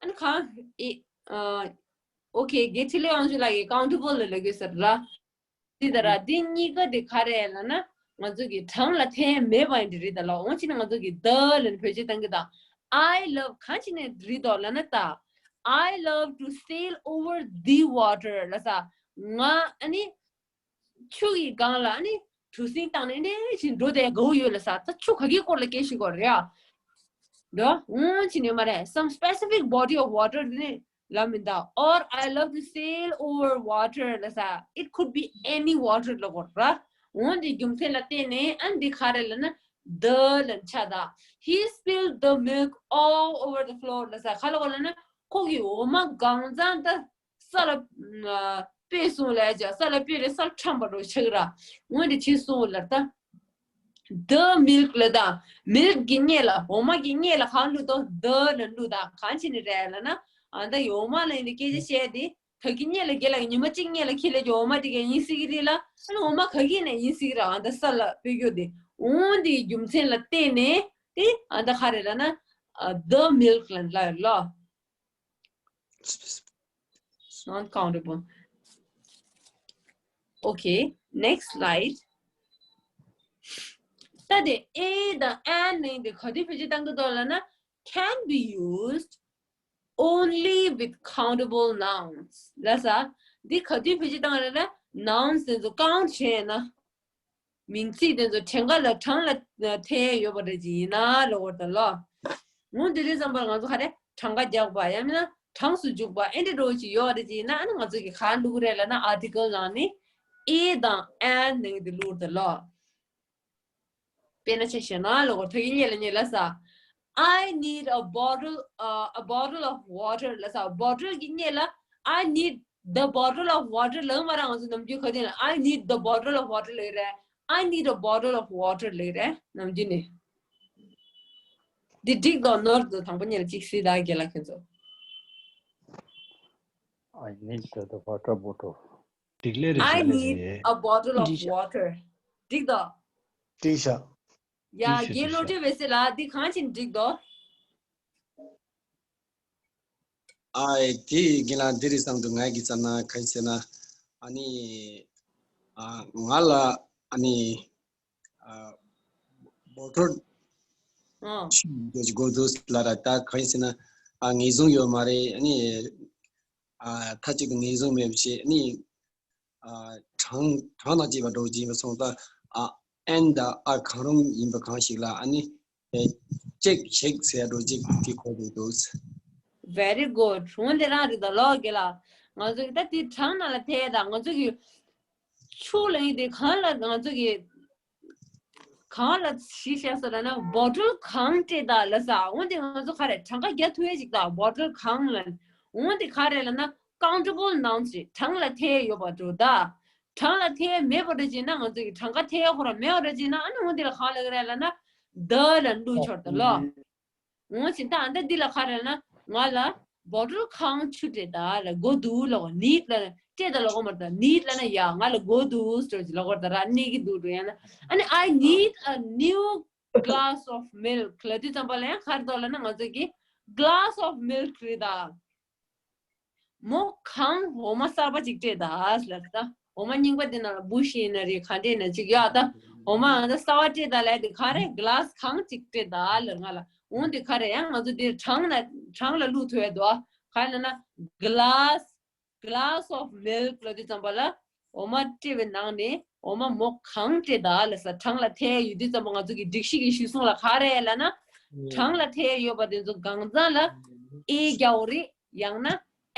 ཨན་གང་ཨི་ཨ་okay དགེ་ཕྲིན་ལས་དབང་ཕྱུག་ལགས་ཀྱིས་countable ལ་ལབ་ཀྱི་ཟེར་ལ། དེ་ལྟར་འདི་གཉིས་ཀ་དེ་ག་རེ་ལབ་ན་ང་ཚོ་གི་གྲངས་ལ་ཐེ་མེད་པ་ཡིན་དེ་རེད་ད་ལ། འོ་ཅི་ན་ང་ཚོ་གི་the ལ་ནི་བེད་སྤྱོད་བཏང་གི་ད། I love གང་ཅི་ནས་རེད་དོ་ལབ་ན་ད། I love to sail over the water ལ་ས། ང་ཨ་ནི་ཆུ་ཡི་སྒང་ལ་ཨ་ནི་གྲུ་གཟིངས་བཏང་ནས་འདྲེ་ཞིག་འགྲོ་དེ་དགའ་བོ་ཡོད་ལ་ས། ད་ཆུ་ག་གི་སྐོར་ལ་སྐད་ཤིག་གོ་རེད་ཨ། འདོ་འོ་ཅི་ནས་མ་རེད། Some specific body of water ནི་ལ་མི་འདའ། Or I love to sail over water ལ་ས། It could be any water ལ་གོ་ར། འོན་ཏེ་རྒྱུ་མཚན་ལ་བརྟེན་ནས་ཨ་འདི་ག་རེ་ལ་ན་the ལ་ཆ་ད། He spilled the milk all over the floor ལ་ས། ག་ལ་གོ་ལ་ན་ཁོ་གི་འོ་མ་གང་ཚང་ད་ས་ལ་སྤེལ་སོང་ལ་ཡ་ཅག་ས་ལ་སྤེལ་རེ་ས་ལ་ཁྲམ་པ་རོ་ཆག་ར། འོན་ཏེ་ཆི་སོང་ལ་ད། the milk ལ་དང་། milk གི་སྔོན་ལ་འོ་མ་གི་སྔོན་ལ་གང་བླུགས་དང་the ལ་བླུགས་དང་གང་བྱས་ནས་རེད་ལབ་ན། ཨ་ད་ཡི་འོ་མ་ལ་ཡིན་ཏེ་སྐད་ཆ་བཤད་དེ་ད་གི་སྔོན་ལ་རྒན་ལགས་ཉི་མ་གཅིག་སྔོན་ལ་ཁྱེད་ལ་གི་འོ་མ་དེ་ག་ཡིན་སྲིད་ཀྱི་རེད་ལ། ཨ་ནི་འོ་མ་ག་གི་ནས་ཡིན་སྲིད་ཀྱི་རེད། ཨ་ད་ས་ལ་སྤེལ་རྒྱུ་དེ་འོན་དེ་རྒྱུ་མཚན་ལ་བརྟེན་ནས་དེ་ཨ་ད་ག་རེ་ལབ་ན། ཨ་the milk ལ་ལ་ལ། Non-countable. Okay, next slide. ད་དེ་a དང་an ནི་དེ་ག་དུས་བེད་སྤྱོད་བཏང་གི་འདུག་ལབ་ན། can be used only with countable nouns ལ་ས། འདི་ག་དུས་བེད་སྤྱོད་བཏང་ལབ་ན་nouns དེ་ཚོ་count བྱས་ན། མིང་ཚིག་དེ་ཚོ་གྲངས་ཀ་ལ་གྲངས་ལ་ཐེ་ཡོད་པ་རེད་ཅི་ཡིན་ན་ལོ་བར་དང་ལོ། ངོ་འདི་རེད་བསམ་པར་ང་ཚོ་ག་རེ་གྲངས་ཀ་རྒྱག་པ་ཡང་མིན་ན་གྲངས་སུ་འཇུག་པ་ཨེ་འདྲ་འགྲོ་ཅི་ཡོད་རེད་ཅི་ཡིན་ན། ཨ་ནི་ང་ཚོ་གི་ག་འདུག་རེད་ལབ་ན་article ནང་ནི་a དང་an ནང་དེ་ལུགས་དང་ལོ། དཔེར་ན་ཆ་བཞག་ན་ལོ་གོ་ཐ་གི་ཉེ་ལ་ཉེ་ལ་ས། I need a bottle, uh, a bottle of water ལ་ས། bottle གི་ཉེ་ལ་I need the bottle of water ལ་མ་རང་ང་ཚོ་ནམ་རྒྱུན་ག་དེ་ན་I need the bottle of water ལ་རེད། I need a bottle of water ལ་རེད་ནམ་རྒྱུན་ནི། འདི་འགྲིག་དོ་ནོར་དོ་དང་པོ་ཉེ་ལ་གཅིག་སྲིད་ད་རྒན་ལགས་ཁྱེད་ཚོ། I need the water bottle. འགྲིག་ལེ་རེད། I འགྲིག་ལེ་need རེད། a bottle of འགྲིག་ཤག water. འགྲིག་དོ། འགྲིག་ཤག་ཡ། འགྲིག་ཤག་རྒན་བློ་གྲོས་བེ་སེ་ལ་འདི་གང་ཕྱིན་འགྲིག་དོ། ཨ་དེ་གི་ལ་འདི་རེད་བསམ་འདུག་ང་གི་ཙམ་ན་ག་ཟེར་ན་ཨ་ནི་ཨ་ང་ལ་ཨ་ནི་ཨ་བོ་ཊལ་ཨ་ཤུ་དེ་ཅིག་དགོས་འདུག་ལ་ར། ད་ག་ཟེར་ན་ཨ་ངེས་བཟུང་ཡོད་མ་རེད། ཨ་ནི་ཨ་མཐའ་གཅིག་ཏུ་ངེས་བཟུང་མེད་པ་བྱས། ཨ་ནི་ཨ་གྲངས་གྲངས་དང་བཅས་པ་འགྲོ་གི་ཡིན་པ་སོང་ཙང་ཨ་ཨེན་དང་ཨར་གང་རུང་ཡིན་པ་གང་ཞིག་ལ་ཨ་ནི་ཨེ་ཅེག་ཞིག་ཟེར་འགྲོ་ཅིག་དེ་གོ་དགོས་འདུག Very good. འོན་ཏེ་རང་རེད་ད་ལོ་གེ་ལ། ང་ཚོ་གི་ད་དེ་གྲངས་ནང་ལ་ཐེ་ད་ང་ཚོ་གི་ཆུ་ལ་ཡིན་དེ་གང་ལ་ང་ཚོ་གི་གང་ལ་གཞི་བཞག་ས་ལ་ན་བོ་ཊལ་གང་སྤྲད་ད་ལ་ས། འོན་ཏེ་ང་ཚོ་ག་རེ་གྲངས་ཀ་རྒྱག་ཐུབ་ཡས་ཅིག་ད་བོ་ཊལ་གང་ལ། འོན་ཏེ་ག་རེ་ལ་ན་ཀའུན་ཊེ་བལ་ནའུན་སི་རེད། གྲངས་ལ་ཐེ་ཡོད་པ་འགྲོ་ད། གྲངས་ལ་ཐེ་མེད་པ་འདྲ་བྱས་ན་ང་ཚོ་གི་གྲངས་ཀ་ཐེ་ཡོད་ཁོ་རང་མེད་པ་འདྲ་བྱས་ན་ཨ་ནི་འོན་ཏེ་ལ་གང་ལ་ག་རེ་ལ་ན་ད་ལ་འདུག་ཆོར་ད་ལོ། འོ་ཞིག་ད་ཨ་འདི་འདི་ལ་ག་རེ་ལ་ན་ང་ལ་བོ་ཊལ་གང་ཆུ་སྤྲད་ད་ལ་དགོས་འདུག་ལ་གོ་ནིད་ལ་སྤྲད་ད་ལ་གོ་མར་ད་ནིད་ལ་ན་ཡ་ང་ལ་དགོས་འདུག་ཟེར་གྱི་ལ་གོ་ད་ར་ནི་གི་འདུག་འགྲོ་ཡ་ན་ཨ་ནི་I need a new glass of milk ལ་དུས་ཙམ་པ་ལ་ཡང་ག་རེ་འདུག་ལ་ན་ང་ཚོ་གི་glass of milk རེད་ད། མོ་གང་འོ་མ་གསར་པ་ཅིག་སྤྲད་ད་ལ་ད། འོ་མ་རྙིང་པ་དེ་ན་བུ་ཤི་ན་རེ་ག་འདྲེ་ན་ཅིག་ཡོད་ད། འོ་མ་ཨ་ད་གསར་པ་སྤྲད་ད་ལ་དེ་ག་རེ་གི་ལཱ་སི་གང་ཅིག་སྤྲད་ད་ལ་ང་ལ་འོང་དེ་ག་རེ་ཡང་ང་ཚོ་དེ་གྲང་ན་གྲང་ལ་བླུག་ཐུབ་ཡ་དོ་ག་ལ་ན་གི་ལཱ་སི་glass of milk ལ་དུས་ཙམ་པ་ལ་འོ་མ་སྤྲད་པའི་ནང་ནས་འོ་མ་མོ་གང་སྤྲད་ད་ལ་ས་གྲང་ལ་ཐལ་ཡོད་དུས་ཙམ་པ་ང་ཚོ་གི་སྒྲིག་གཞི་གི་གཞི་བཟུང་ལ་ག་རེ་ལ་ན་གྲང་ལ་ཐལ་ཡོད་པ་དེ་ཚོ་གང་ཚང་ལ་ཨེ་རྒྱག་འོ་རེད། ཡང་ན་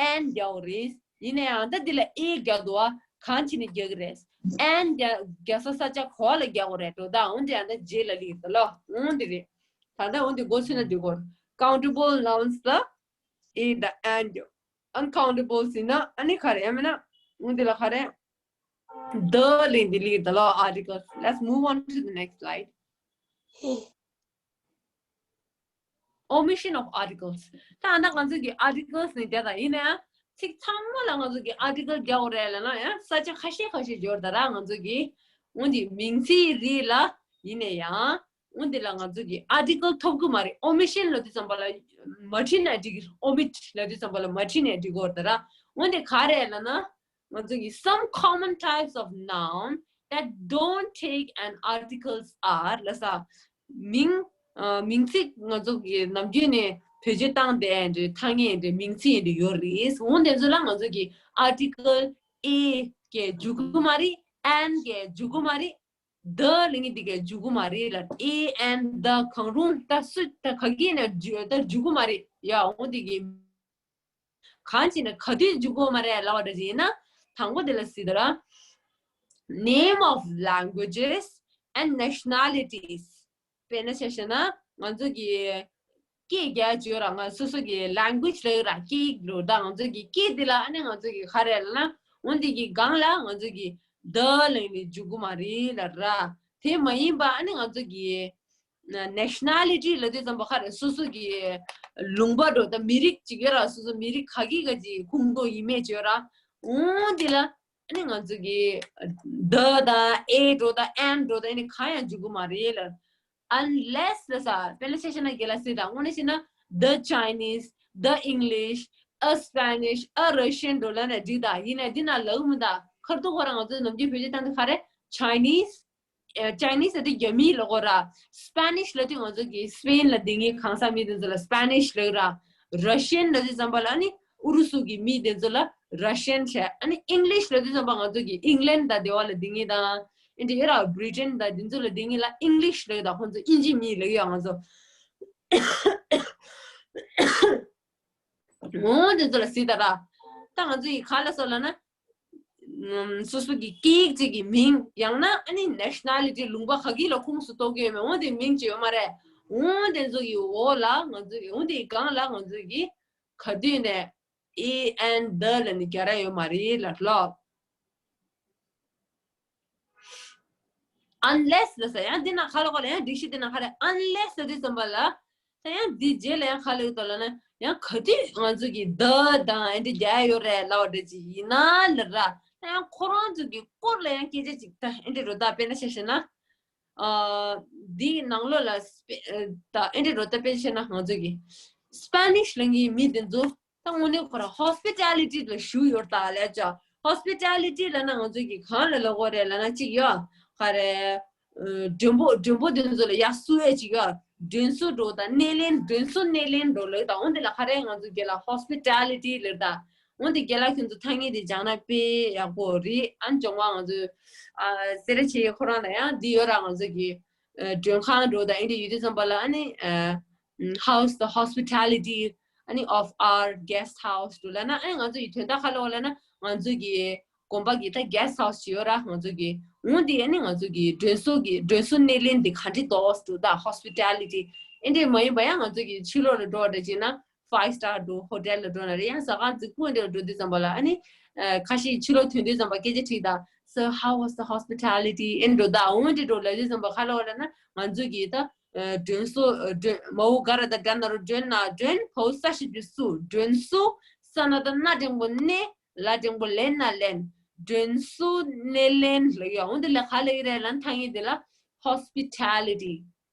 ཨེན་རྒྱག་འོ་རེད། ཡིན་ན་ཡང་ད་འདི་ལ་ཨེ་རྒྱག་འདུག་བ། གང་བྱས་ནས་རྒྱག་གི་རེད། ཨེན་རྒྱག་རྒྱག་ས་ས་ཆ་གོ་ལ་རྒྱག་འོ་རེད་འགྲོ་ད་འོན་ཏེ་ཡང་ད་རྗེས་ལ་ལིག་ད་ལོ་འོན་ཏེ་རེད། ད་ལྟ་འོན་ཏེ་འགོ་ཚུགས་ན་འདི་གོ་countable nouns ལ་ཨེ་དང་ཨེན་རྒྱག uncountable ཟིན་ན་ཨ་ནི་ག་རེ་ཡང་མིན་ན་འོན་ཏེ་ལ་ག་རེ་ད་ལིག་འདི་ལིག་ད་ལོ་articles. Let's move on to the next slide. Omission of articles. ད་ཨ་ན་ང་ཚོ་གི་articles ནི་དེ་དང་ཡིན་ན་ཡང་ཚིག་ཚང་མ་ལ་ང་ཚོ་གི་article རྒྱག་དགོས་རེད་ལ་ན་ཡང་ས་ཆ་ཁ་ཤས་ཁ་ཤས་འབྱོར་ད་ར་ང་ཚོ་གི་འོན་ཏེ་མིང་ཚིག་རིགས་ལ་ཡིན་ན་ཡང་འོན་ཏེ་ལ་ང་ཚོ་གི་article ཐོབ་གི་མ་རེད། omission ལ་དུས་ཙམ་པ་ལ་མ་བྲིས་ན་འགྲིག་གི་རེད། omit ལ་དུས་ཙམ་པ་ལ་མ་བྲིས་ན་འགྲིག་གི་རེད་ད་ར། འོན་ཏེ་ག་རེ་ལ་ན། ང་ཚོ་གི་some common types of noun that don't take an articles are ལ་ས་མིང་ཨ་མིང་ཚིག་ང་ཚོ་གི་ནམ་རྒྱུན་ནས་བེད་སྤྱོད་བཏང་བསྡད་འདྲ་ཐ་སྙད་འདྲ་མིང་ཚིག་འདྲ་ཡོད་རེད། འོ་དེ་ཚོ་ལ་ང་ཚོ་གི་article a གས་འཇུག་གི་མ་རེད། an གས་འཇུག་གི་མ་རེད། the ལ་ངེས་འདི་གས་འཇུག་གི་མ་རེད་ལ། a and the གང་རུང་ད་སུ་ད་ག་གི་ནས་འཇུ་ད་འཇུག་གི་མ་རེད་ཡ། འོ་དེ་གི་གང་བྱས་ན་ག་དུས་འཇུག་དགོས་མ་རེད་ལབ་པ་འདྲ་ཡིན་ན། དང་པོ་དེ་ལ་ཟེར་ད་ར། Name of languages and nationalities. དཔེར་ན་ཆ་བཞག་ན་ང་ཚོ་གི་སྐད་རྒྱག་བརྗོད་ར་ང་སོ་སོ་གི་language ལབ་ཡོད་ར་སྐད་ཡིག་ལོ་ད་ང་ཚོ་གི་སྐད་དེ་ལ་ཨ་ནི་ང་ཚོ་གི་ག་རེ་ལབ་ན་འོན་དེ་གི་སྒང་ལ་ང་ཚོ་གི་the ལབ་ནས་འཇུག་གི་མ་རེད་ལབ་ར། དེ་མ་ཡིན་པ་ཨ་ནི་ང་ཚོ་གི nationality ལབ་དུས་ཙམ་པ་ག་རེ་སོ་སོ་གི་ལུང་པ་འགྲོ་ད་མི་རིགས་གཅིག་ཡོད་ར་སོ་སོ་མི་རིགས་ག་གི་ག་ཅིག་ཁོངས་གཏོགས་ཡིན་མེད་ཅིག་ཡོད་ར། འོ་དེ་ལ་ཨ་ནི་ང་ཚོ་གི་the དང་a འགྲོ་ད་and འགྲོ་ད་ཨ་ནི་གང་ཡང་འཇུག་གི་མ་རེད་ལ། unless ལ་ས་དཔེར་ན་ཆ་བཞག་ན་རྒན་ལགས་ཟེར་ད་དངོས་གནས་བཤད་ན་the Chinese, the English, a Spanish, a Russian འགྲོ་ལབ་ན་འགྲིག་ད་ཡིན་ན་འདི་ན་ལབ་མི་ད་ཁར་ཐུག་ཁོ་རང་ང་ཚོ་ནམ་རྒྱུན་བེད་སྤྱོད་བཏང་དུས་ག་རེ་Chinese ཨ་Chinese ལབ་དུས་རྒྱ་མི་ལབ་གོ་ར། Spanish ལབ་དུས་ང་ཚོ་གི་Spain ལ་སྡོད་མཁན་གང་ཟག་མི་དེ་ཚོ་ལ་Spanish ལབ་ར། Russian ལབ་དུས་ཙམ་པ་ལ་ཨ་ནི་ཨུ་རུ་སུ་གི་མི་དེ་ཚོ་ལ་Russian བྱས། ཨ་ནི་English ལབ་དུས་ཙམ་པ་ང་ཚོ་གི་England དང་དེ་བ་ལ་སྡོད་མཁན་དང་ཨིན་ཌི་ཡ་ར་Britain དང་དེ་ཚོ་ལ་སྡོད་མཁན་ལ་English ལབ་ད་ཁོང་ཚོ་དབྱིན་ཇི་མི་ལབ་ཡོད་ང་ཚོ། འོ་དེ་ཚོ་ལ་ཟེར་ད་ར། ད་ང་ཚོ་ཡི་ག་ལ་སོགས་ལ་ན། ཨམ་སོ་སོ་གི་སྐད་ཡིག་ཅིག་གི་མིང་ཡང་ན་ཨ་ནི་nationality ལུང་པ་ག་གི་ལ་ཁོངས་སུ་གཏོགས་ཀྱི་ཡོད་མེད་འོ་དེ་མིང་ཅིག་ཡོད་མ་རེད། འོ་དེ་ཚོ་གི་འོག་ལ་ང་ཚོ་གི་འོ་དེ་སྒང་ལ་ང་ཚོ་གི་ག་དུས་ནས་a and the ལ་ནི་རྒྱག་ར་ཡོད་མ་རེད་ལ་ལོ། unless ལ་ས་ཡང་འདི་ན་ག་ལ་གོ་ལ་ཡང་སྒྲིག་གཞི་འདི་ན་ག་རེ་unless ལ་དུས་ཙམ་པ་ལ། ད་ཡང་འདི་རྗེས་ལ་ཡང་ག་ལ་ཡོད་དོ་ལ་ན་ཡང་ག་དུས་ང་ཚོ་གི་the དང་ཨེ་འདྲ་རྒྱག་ཡོད་རེད་ལབ་པ་འདྲ་ཅིག་ཡིན་ན་ལ་ར། ད་ཡང་ཁོ་རང་ཚོ་གི་སྐོར་ལ་ཡང་སྐད་ཆ་ཅིག་ད་ཨེ་འདྲ་རོ་ད་དཔེར་ན་ཆ་བཞག་ན། ཨ་འདིའི་ནང་ལོགས་ལ་སྤེ་ཨ་ད་ཨེ་འདྲ་རོ་ད་དཔེར་ན་ཆ་བཞག་ན་ང་ཚོ་གི་Spanish ལབ་མཁན་མི་དེ་ཚོ། ད་དངོས་གནས་ཁོ་རང་hospitality་ལ་ཞུགས་ཡོད་ད་ལས་ཅག hospitality་ལབ་ན་ང་ཚོ་གི་གང་ལ་ལབ་དགོས་རེད་ལབ་ན་གཅིག་ཡོད་ག་རེ། མགྲོན་པོ་མགྲོན་པོ་དེ་ཚོ་ལ་ཡར་བསུ་ཡས་ཅིག་ཡོད། མགྲོན་བསུ་འགྲོ་དང་སྣེ་ལེན་མགྲོན་བསུ་སྣེ་ལེན་འགྲོ་ལབ་དང་འོན་ཏེ་ལ་ག་རེ་ང་ཚོ་རྒན་ལགས་hospitality་ལབ་ད། འོན་ཏེ་རྒན་ལགས་ཁྱོད་ཚོ་ཐ་སྙད་དེ་སྦྱང་ན་དཔེ་ཡག་པོ་རེད། ཨ་ནི་སྦྱོང་བ་ང་ཚོས་ཨ་སེ་ར་བྱེས་ཁོ་རང་ལ་ཡང་འདི་ཡོད་ར། ང་ཚོ་གི་མགྲོན་ཁང་འགྲོ་དང་ཨེ་འདྲ་ཡོད་དུས་ཙམ་པ་ལ་ཨ་ནི་how's the hospitality ཨ་ནི་of our guest house་འགྲོ་ལབ་ན་ཨ་ནི་ང་ཚོ་ཡི་དོན་དག་ག་ལ་བ་ལབ་ན་ང་ཚོ་གི་དགོན་པ་གི་ད་guest house་ཅིག་ཡོད་ར། ང་ཚོ་གི་འོན་ཏེ་ཨ་ནི་ང་ཚོ་གི་མགྲོན་བསུ་གི་མགྲོན་བསུ་སྣེ་ལེན་འདི་ག་འདྲ་འདུག་འདུག་ད་hospitality་ཨེ་འདྲ་མ་ཡིན་པ་ཡང་ང་ཚོ་གི་ཕྱི་ལོགས་ལ་འགྲོ་བ་འདྲ་བྱས་ན་five star་འགྲོ་hotel་ལ་འགྲོ་ན་རེད། ཡང་ཟ་ཁང་རྫིག་པོ་འདྲ་ལ་འགྲོ་དུས་ཙམ་པ་ལ་ཨ་ནི་ཁ་ཤས་ཕྱི་ལོགས་ཐོན་དུས་ཙམ་པ་སྐད་ཆ་དྲིས་ད། So how was the hospitality? ཨེ་འདྲ་འགྲོ་ད་འོན་ཏེ་འགྲོ་ལབ་དུས་ཙམ་པ་ག་ལ་བ་ལབ་ན་ང་ཚོ་གི་ད་མགྲོན་བསུ་མགྲོན་མ་འོ་ག་ར་ད་དགྲ་ན་རོ་མགྲོན་ན་མགྲོན་ཕོ་ས་ཞིབ་ཀྱི་བསུ་མགྲོན་བསུ་ས་ན་ད་སྣ་འགྲེང་པོ་སྣེ་ལ་འགྲེང་པོ་ལེན་ན་ལེན་མགྲོན་བསུ་སྣེ་ལེན་ལབ་ཡོད། འོན་ཏེ་ལ་ག་ལབ་ཀྱི་རེད་ལབ་ན་ཐ་སྙད་དེ་ལ་hospitality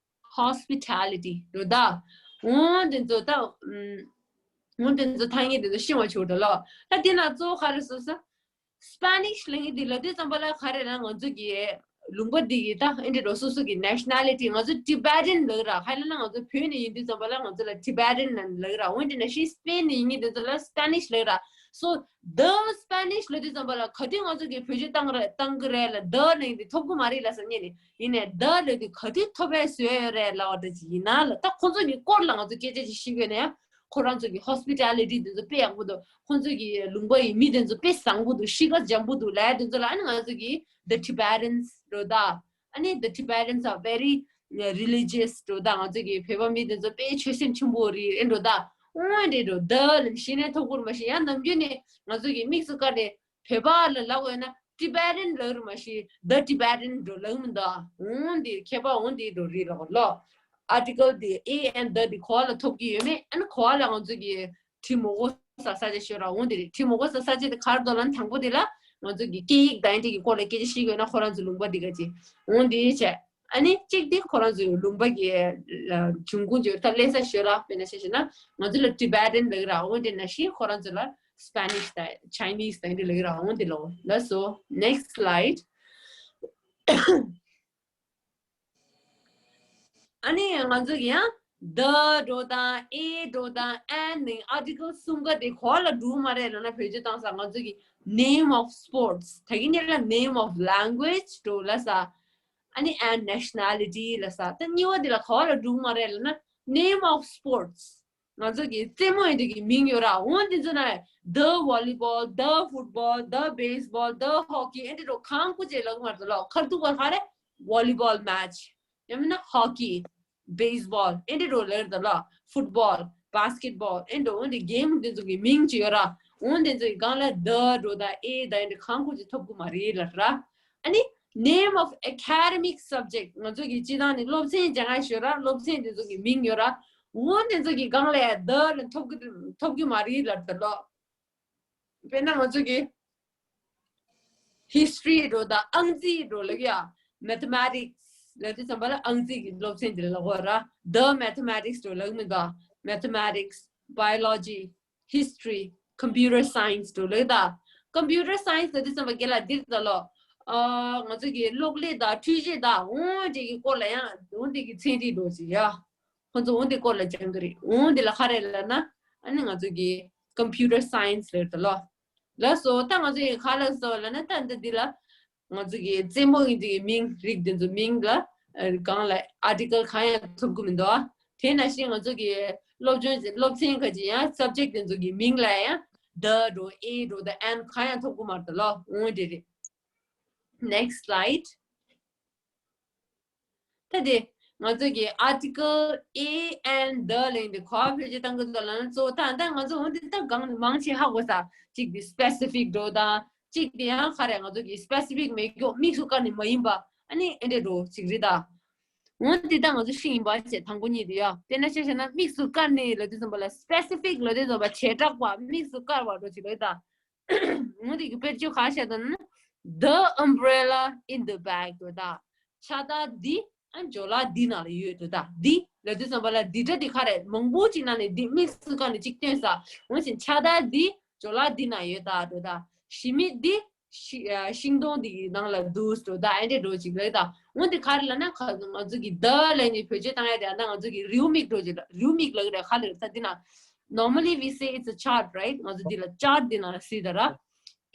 hospitality་རེད་ད། འོན་ཏེ་ཚོ་ད་འོན་ཏེ་ཚོ་ཐ་སྙད་དེ་ཚོ་ཤེས་པ་ཆོག་འགྲོ་ལོ། ད་དེ་ན་གཙོ་བོ་ག་རེ་སོ་ས་Spanish་ལབ་ཀྱི་འདི་ལབ་དུས་ཙམ་པ་ལ་ག་རེ་ན་ང་ཚོ་གི་ལུང་པ་འདི་གི་ད་ཨེ་འདྲ་རོ་སོ་སོ་གི་nationality་ང་ཚོ་Tibetan་ལབ་ར། ག་རེ་ན་ང་ཚོ་བོད་ནས་ཡིན་དུས་ཙམ་པ་ལ་ང་ཚོ་ལ་Tibetan་ལབ་ར། འོན་ཏེ་ན་ཤི་Spain་ནས་ཡིན་དུས་ཙམ་པ་ལ་Spanish་ལབ་ར། So the Spanish་ལབ་དུས་ཙམ་པ་ལ་ག་དུས་ང་ཚོ་གི་བེད་སྤྱོད་བཏང་ར་བཏང་གི་རེད་ལ་the་ལབ་འདི་ཐོབ་གི་མ་རེད་ལ་བསམ་ཉེ་ནི་ཡིན་ནས་the་ལབ་འདི་ག་དུས་ཐོབ་པའི་བཟོས་ཡོད་རེད་ལབ་པ་འདྲ་ཅིག་ཡིན་ན་ལ། ད་ཁོང་ཚོ་གི་སྐོར་ལ་ང་ཚོ་སྐད་ཆ་ཅིག་ཤེས་དགོས་ན་ཡང་ཁོ་རང་ཚོ་གི་hospitality་དེ་ཚོ་དཔེ་ཡག་པོ་འདུག་ཁོང་ཚོ་གི་ལུང་པ་ཡི་མི་དེ་ཚོ་དཔེ་བཟང་པོ་འདུག་གཤིས་ཀ་འཇམ་པོ་འདུག་ལབ་དེ་ཚོ་ལ་ཨ་ནི་ང་ཚོ་གི་the Tibetans་འགྲོ་ད། ཨ་ནི་the Tibetans are very religious་འགྲོ་ད། ང་ཚོ་གི་བོད་པ་མི་དེ་ཚོ་དཔེ་ཆོས་སེམས་ཆེན་པོ་རེད་ཨེ་འགྲོ་ད། འོ་འདྲ་འགྲོ་the་ལ་གཞི་ནས་ཐོབ་གོ་ར་མ་ཤེས། ཡང་ནམ་རྒྱུན་ནས་ང་ཚོ་གི་དམིགས་སུ་བཀར་ནས་བོད་པ་ལ་ལབ་དགོས་ན་Tibetan་ལབ་ར་མ་ཤེས། the Tibetan་འགྲོ་ལབ་མི་འདུག་འོ་འདི་ཁྱད་པར་འོ་འདི་འགྲོ་རེད་ལབ་ལོ། article་འདི་a and the་འདི་གོ་བ་ལ་ཐོབ་ཀྱི་ཡོད་མེད། ཨ་ནི་གོ་བ་ལ་ང་ཚོ་གི་བྲིས་མ་དགོས་ས་ས་ཆ་ཤོད་ར། འོ་འདི་རེད། བྲིས་མ་དགོས་ས་ས་ཆ་དེ་ག་རེ་འདུག་ལབ་ན་དང་པོ་དེ་ལ་ང་ཚོ་གི་སྐད་ཡིག་དང་འདི་གི་སྐོར་ལ་སྐད་ཆ་བཤད་དགོས་ན་ཁོ་རང་ཚོ་ལུང་པ་འདི་ག་ཅི་འོ་འདི་བྱས། ཨ་ནི་གཅིག་དེ་ཁོ་རང་ཚོའི་ལུང་པ་གི་འབྱུང་ཁུངས་ཀྱི་ད་ལས་ས་ཤོད་ར། དཔེར་ན་བཤད་ཤེ་ན་ང་ཚོ་ལ་Tibetan་ལབ་ར། འོ་འདི་ན་ཤི་ཁོ་རང་ཚོ་ལ་Spanish་དང་Chinese་དང་འདི་ལབ་ར། འོ་འདི་ལོ་ལ་སོ་next slide། ཨ་ནི་ང་ཚོ་གི་ཡང་the་འགྲོ་དང་a་འགྲོ་དང་and་ནི་article་གསུམ་ཀ་དེ་གོ་ལ་འགྲོ་མ་རེད་ལབ་ན་བེད་སྤྱོད་བཏང་ས་ང་ཚོ་གི་name of sports་ད་གིན་ནས་ལ་name of language་འགྲོ་ལ་ས། ཨ་ནི་and nationality་ལ་ས། ད་གཉིས་པ་དེ་ལ་གོ་ལ་འགྲོ་མ་རེད་ལབ་ན་name of sports་ང་ཚོ་གི་རྩེད་མོ་ཡིན་དུས་ཀྱི་མིང་ཡོད་ར། འོ་དེ་ཚོ་ན་the volleyball, the football, the baseball, the hockey་ཨེ་འདྲ་རོ་གང་ཀུ་ཅེ་ལབ་མ་རེད་ལོ། ཁར་ཐུག་པ་ག་རེ་volleyball match་ཡང་མིན་ན་hockey, baseball་ཨེ་འདྲ་རོ་ལབ་རེད་ལོ། football, basketball་ཨེ་འདྲ་འོ་དེ་game་དེ་ཚོ་གི་མིང་ཅིག་ཡོད་ར། འོ་དེ་ཚོ་གི་སྒང་ལ་the་འགྲོ་དང་a་དང་ཨེ་འདྲ་གང་ཀུ་ཅེ་ཐོབ་གི་མ་རེད་ལབ་ར། ཨ་ནི་name of academic subject་ང་ཚོ་གི་སྤྱི་བཏང་ནི་སློབ་ཚན་སྦྱང་ཡ་ཤོད་ར། སློབ་ཚན་དེ་ཚོ་གི་མིང་ཡོད་ར། འོ་དེ་ཚོ་གི་སྒང་ལ་the་ལ་ཐོབ་གི་ཐོབ་གི་མ་རེད་ལབ་ད་ལོ། དཔེར་ན་ང་ཚོ་གི་history་འགྲོ་དང་ཨང་རྩིས་འགྲོ་ལབ་ཡ། mathematics་ལབ་དུས་ཙམ་པ་ལ་ཨང་རྩིས་ཀྱི་སློབ་ཚན་དེ་ལ་ལབ་དགོས་ར། the mathematics་འགྲོ་ལབ་མི་འདུག mathematics, biology, history, computer science་འགྲོ་ལབ་ད། computer science་ལབ་དུས་ཙམ་པ་རྒན་ལགས་འདིར་ད་ལོ། ཨ་ང་ཚོ་གི་གློག་ཀླད་དང་འཕྲུལ་ཆས་དང་འོ་དེ་གི་སྐོར་ལ་ཡང་འོ་དེ་གི་ཚན་རིག་འགྲོ་ཅིག་ཡ། ཁོ་ཚོ་འོ་དེ་སྐོར་ལ་སྦྱང་གི་རེད། འོ་དེ་ལ་ག་རེ་ལབ་ན་ཨ་ནི་ང་ཚོ་གི་computer science་ལབ་ད་ལོ། ལགས་སོ། ད་ང་ཚོ་ཡི་ག་ལ་སོ་ལབ་ན་ད་འདི་འདི་ལ་ང་ཚོ་གི་རྩེད་མོ་ཡིན་དུས་མིང་རིགས་དེ་ཚོ་མིང་ལ་ཨ་གང་ལ་article་གང་ཡང་ཐོབ་གི་མི་འདུག་དེ་ནང་བཞིན་ང་ཚོ་གི་སློབ་སྦྱོང་སློབ་ཚན་ཁ་ཅིག་ཡང་subject་དེ་ཚོ་གི་མིང་ལ་ཡང་the་འགྲོ་a་འགྲོ་དང་and་གང་ཡང་ཐོབ་གི་མ་རེད་ལོ། འོ་དེ་རེད། Next slide. ད་དེ་ང་ཚོ་གི་article a and the་ལབ་དེ་ག་བེད་སྤྱོད་བཏང་གི་འདུག་ལབ་ན་གཙོ་བོ་ད་ད་ང་ཚོ་འོ་དེ་ད་གང་ནས་མང་ཆེ་ཧ་གོ་ས། གཅིག་དེ་specific་འགྲོ་དང་གཅིག་དེ་ཡང་ག་རེ་ང་ཚོ་གི་specific་མེད་རྒྱུ་དམིགས་སུ་བཀར་ནས་མ་ཡིན་པ་ཨ་ནི་ཨེ་འདྲ་འགྲོ་གཅིག་རེད་ད། འོ་དེ་ད་ང་ཚོ་ཤེས་ཡིན་པ་བྱས་དང་པོ་གཉིས་དེ་ཡ། དེ་ན་ཤེས་བྱས་ན་དམིགས་སུ་བཀར་ནས་ལབ་དུས་ཙམ་པ་ལ་specific་ལབ་དུས་ཙམ་པ་བྱེ་བྲག་པ་དམིགས་སུ་བཀར་བ་འགྲོ་གཅིག་ལབ་ད། འོ་དེ་གི་དཔེར་བརྗོད་ག་བཤད་དང་ན། The umbrella in the bag་ལབ་ད། ཕྱག་རྟགས་འདི་ ཨ་ཇོ་ལ་འདི་ནང་ལ་ཡོད་འགྲོ་ད། འདི་ལབ་དུས་ཙམ་པ་ལ་འདི་སྒྲ་འདི་ག་རེ་མང་པོ་ཅིག་ནང་ནས་འདི་དམིགས་སུ་བཀར་ནས་གཅིག་སྟོན་ས། འོན་ཀྱང་ཕྱག་རྟགས་འདི་ཇོ་ལ་འདི་ནང་ཡོད་ད་འགྲོ་ད། ཞི་མི་འདི་ཤི་ཨ་ཤིང་སྡོང་འདི་ནང་ལ་འདུག་འགྲོ་ད། ཨེ་འདྲ་འགྲོ་ཅིག་ལབ་ད། འོན་ཏེ་ག་རེ་ལབ་ན་ཁ་ང་ཚོ་གི་ད་ལབ་ནས་བེད་སྤྱོད་བཏང་ཡ་དེ་ཨ་ད་ང་ཚོ་གི་རེའུ་མིག་འགྲོ་ཅིག་རེའུ་མིག་ལབ་གི་རེད། ག་ལབ་ས་འདི་ན། Normally we say it's a chart, right? ང་ཚོ་འདི་ལ་chart འདི་ནང་ལ་གཟིགས་ད་ར།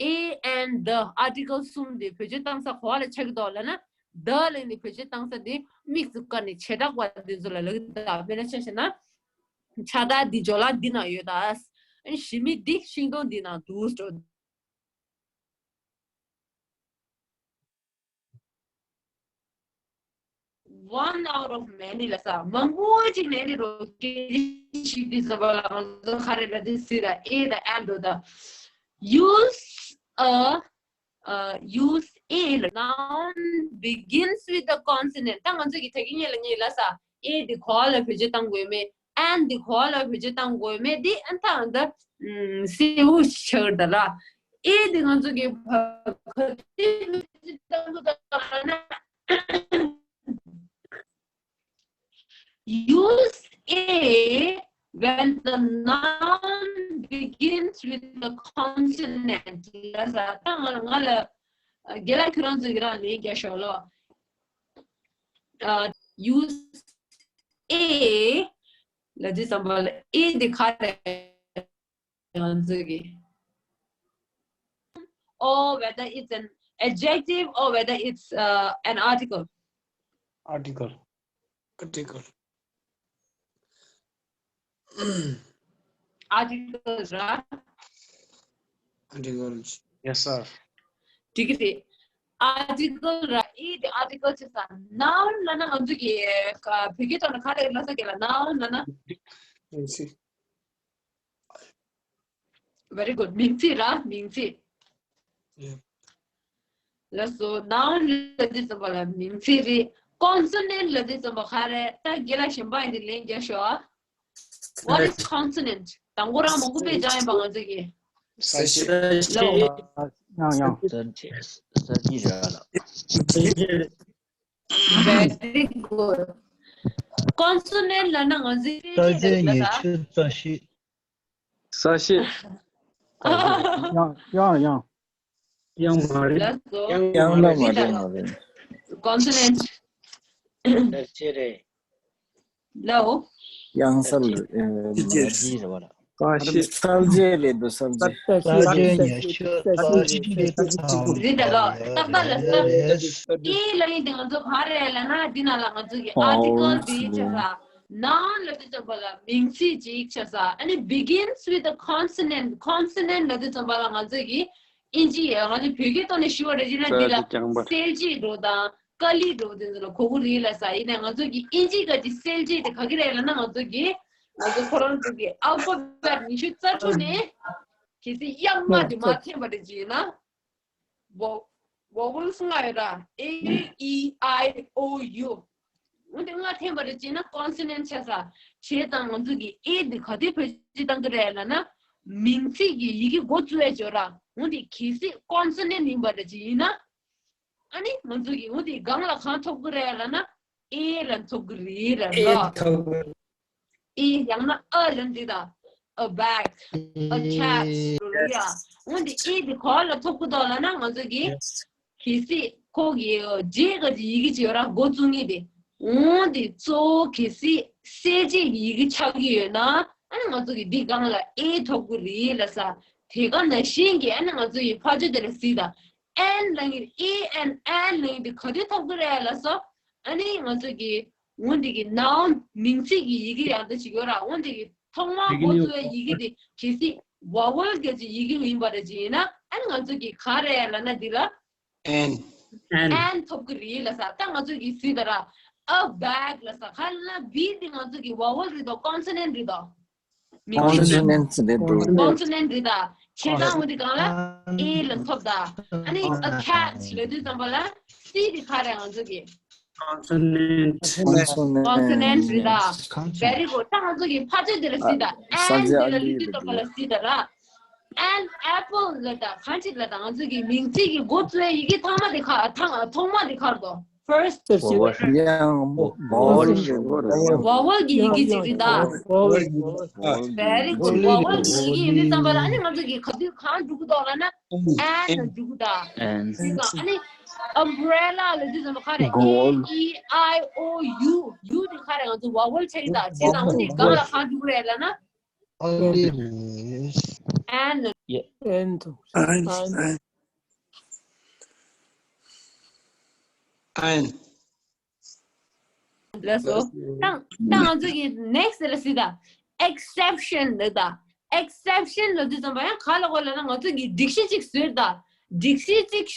A and the article གསུམ་དེ་བེད་སྤྱོད་བཏང་ས་ག་པ་ལ་ཆགས་ཀྱི་འདུག་ལབ་ན། ད་ལབ་ནས་བེད་སྤྱོད་བཏང་ས་དེ་དམིགས་སུ་བཀར་ནས་བྱེ་བྲག་པ་དེ་ཚོ་ལ་ལབ་ཀྱི་འདུག་དཔེར་ན་ཆ་བཞག་ན། ཕྱག་རྟགས་འདི་ཇོ་ལ་འདི་ན་ཡོད་ད། ཨ་ནི་ཞི་མི་འདི་ཤིང་སྡོང་འདི་ན་འདུག་འགྲོ། One out of many ལབ་ས་མང་པོ་ཅིག་ནས་ནི་རོ་ཀེ་ཞིག་འདི་ཟ་བ་ལ་ང་ཚོ་ག་རེ་ལབ་དུས་ཟེར་ད། A དང་and འགྲོ་ད། Use a uh, use a noun begins with a consonant. ད་ང་ཚོ་གི་ད་གིན་ཉེ་ལ་ཉེ་ལ་ས་a འདི་ག་པ་ལ་བེད་སྤྱོད་བཏང་དགོས་མེད། and འདི་ག་པ་ལ་བེད་སྤྱོད་བཏང་དགོས་མེད་འདི་ཨ་ད་ཨ་ད་ཨམ་གསལ་པོ་ཆགས་ད་ལ། a འདི་ང་ཚོ་གི་བ་ག་དུས་བེད་སྤྱོད་བཏང་དགོས་ད་ལ་ན། Use a when the noun begins with a consonant. ལ་ས་ད་ང་ང་ལ་རྒན་ལགས་ཁྱོད་རང་ཚོ་གི་རང་ལན་རྒྱག་ཤོག་ལོ། ཨ། Use a ལབ་དུས་ཙམ་པ་ལ་a འདི་ག་རེ། ང་ཚོ་གི or whether it's an adjective or whether it's uh, an article. Article. Article. Article ར། Article. Yes, sir. Degree. Article ར། ཨི་དེ་article ཆེ་ས། Noun ལབ་ན་ང་ཚོ་གི་བོད་སྐད་ཐོག་ནས་ག་རེ་ལབ་ས་གི་ལ། Noun ལབ་ན། Yes, sir. Very good. མིང་ཚིག་ར། མིང་ཚིག Yeah. ལགས་སོ། Noun ལབ་དུས་ཙམ་པ་ལ་མིང་ཚིག་རེད། Consonant ལབ་དུས་ཙམ་པ་ག་རེ། ད་རྒན་ལགས་གཞན་པ་ཡིན་དེ་ལན་རྒྱག་ཤོག་ཨ། What is consonant? དང་པོ་རང་མང་པོ་དཔེ་སྦྱངས་ཡིན་པ་ང་ཚོ་གི། ས་གཞི། ལའོ། ཡང་ཡང་། ས་གཞི་རེད་ལ། Very good. Consonant ལབ་ན་ང་ཚོའི་ས་གཞི་ཉི་ཤུ་རྩ་བཞི། ས་གཞི། ཡང་ཡང་ཡང་། ཡང་མ་རེད། ལགས་སོ། ཡང་ལ་མ་རེད། Consonant. ས་གཞི་རེད། ལའོ། ཡང་ས་ལ་མ་རེད་ལ། ས་གཞི། གསལ་བྱེད་རེད་འདུག་གསལ་བྱེད། ས་གཞི་ཉི་ཤུ་རྩ་བཞི་དང་། རེད་ད་ལོ། ཏག་ཏག་ལ་ས། ཨི་ལ་ཡིན་དེ་ང་ཚོ་ག་རེ་ལ་ན་འདི་ན་ལ་ང་ཚོ་གི་article འདི་ཆ་ས། Noun ལབ་དུས་ཙམ་པ་ལ་མིང་ཚིག་ཅིག་ཆ་ས། ཨ་ནི་begins with a consonant. Consonant ལབ་དུས་ཙམ་པ་ལ་ང་ཚོ་གི་ཨིན་ཇི་ཡ་ང་ཚོ་བོད་སྐད་ཐོག་ནས་ཞུ་བ་རེད་ཅེ་ན་འདི་ལ་གསལ་བྱེད་འགྲོ་དང་ཀ་ལི་འགྲོ་དེ་ཚོ་ལ་གོ་གི་རེད་ལ་ས། ཡིན་ན་ང་ཚོ་གི་ཨིན་ཇི་ག་ཅིག་གསལ་བྱེད་དེ་ག་གི་རེད་ལ་ན་ང་ཚོ་གི་ང་ཚོ་ཁོ་རང་ཚོ་གི་alphabet ཉི་ཤུ་རྩ་དྲུག་ནས་གལ་སྲིད་དབྱངས་ལྔ་དེ་མར་འཐེན་པ་རེད་ཅེ་ན། Vowels ལྔ་ཡོད་ར། A, E, I, O, U. འོན་ཏེ་ལྔ་འཐེན་པ་རེད་ཅེ་ན་consonant ཆགས་ས། བྱས་ཙང་ང་ཚོ་གི་A འདི་ག་དུས་བེད་སྤྱོད་བཏང་གི་རེད་ལབ་ན། མིང་ཚིག་གི་ཡི་གེ་འགོ་བཙུགས་ཡ་ཅིག་ཡོད་ར། འོན་ཏེ་གལ་སྲིད་consonant ཡིན་པ་རེད་ཅེ་ཡིན་ན། ཨ་ནི་ང་ཚོ་གི་འོན་ཏེ་སྒང་ལ་གང་ཐོབ་གི་རེད་ལབ་ན། A ལ་ཐོབ་གི་རེད་ལབ་ར། ཨེ་ཡང་ན་ཨ་ལ་འདི་དང་། a bag, a cat རུ་ཡ། འོན་ཏེ་ཨེ་འདི་ག་ལ་ཐོབ་གི་འདུག་ལབ་ན་ང་ཚོ་གི་གལ་སྲིད་ཁོ་གི་རྗེས་ག་ཅིག་ཡི་གེ་ཅིག་ཡོད་ར་འགོ་བཙུགས་ངེས་དེ། འོན་ཏེ་གཙོ་བོ་གལ་སྲིད་གསལ་བྱེད་ཀྱི་ཡི་གེ་ཆགས་ཀྱི་ཡོད་ན་ཨ་ནི་ང་ཚོ་གི་འདི་སྒང་ལ་ཨེ་ཐོབ་གི་རེད་ལབ་ས། དེ་ག་ནང་བཞིན་གྱི་ཨ་ནི་ང་ཚོ་ཡི་ཕར་ཕྱོགས་དེ་ལ་གཟིགས་དང་། and ལབ་ངེས་ཨེ་and and ལབ་ངེས་དེ་ག་དུས་ཐོབ་གི་རེད་ལབ་ས། ཨ་ནི་ང་ཚོ་གི་འོན་ཏེ་གི་noun མིང་ཚིག་གི་ཡི་གེ་ཡང་དག་ཅིག་ཡོད་ར། འོན་ཏེ་གི་ཐོག་མར་འགོ་བཙུགས་པའི་ཡི་གེ་དེ་གལ་སྲིད་vowel ག་ཅིག་ཡི་གེ་ཡིན་པ་རེད་ཅེ་ཡིན་ན་ཨ་ནི་ང་ཚོ་གི་ག་རེ་ལབ་ན་འདི་ལ་and and ཐོབ་གི་རེད་ལབ་ས། ད་ང་ཚོ་གི་གཟིགས་དང་ར། a bag ལབ་ས་ག་ལབ་ན་B འདི་ང་ཚོ་གི་vowel རེད་དོ། consonant རེད་དོ། མིང་ཚིག་consonant རེད་འདུག consonant རེད་ད། བྱས་ཙང་འོན་ཏེ་སྒང་ལ་A ལ་ཐོབ་ད། ཨ་ནི་a cat ལབ་དུས་ཙམ་པ་ལ་C དེ་ག་རེ་ང་ཚོ་གི consonant consonant རེད་ད། very good ད་ང་ཚོ་གི་ཕར་ཕྱོགས་དེ་ལ་གཟིགས་ད། and དེ་ལ་ལུས་དུས་ཙམ་པ་ལ་གཟིགས་ད་ར། An apple ལབ་ད་གང་ཅིག་ལབ་ད་ང་ཚོ་གི་མིང་ཚིག་གི་འགོ་བཙུགས་ཡ་ཡི་གེ་ཐ་མ་དེ་ག་ཐ་ཐོག་མ་དེ་ག་རེ་འདུག first vowel. ཡང་མོ་vowel ཞེས་པ་རེད། vowel གྱི་ཡི་གེ་ཅིག་རེད་ད། vowel vowel vowel གྱི་ཡི་གེ། Very good. vowel གྱི་ཡི་གེ་ཡིན་དུས་ཙམ་པ་ལ་ཨ་ནི་ང་ཚོ་གི་ག་དུས་གང་འགྲོ་གི་འདུག་ལབ་ན། and ལ་འགྲོ་གི་ད། and ཨ་ནི་umbrella ལབ་དུས་ཙམ་པ་ག་རེ། A E I O U U དེ་ག་རེ་ང་ཚོ་vowel ཆགས་ཀྱི་ད། བྱས་ཙང་ཨ་ནི་གང་ལ་གང་འགྲོ་གི་རེད་ལབ་ན། and and and and ལགས་སོ། ད་ད་ང་ཚོ་གི་next ལ་ཟེར་ད། exception ལབ་ད། exception ལབ་དུས་ཙམ་པ་ཡང་ག་ལ་གོ་ལབ་ན་ང་ཚོ་གི་སྒྲིག་གཞི་གཅིག་བཟོས་ད། སྒྲིག་གཞི་གཅིག་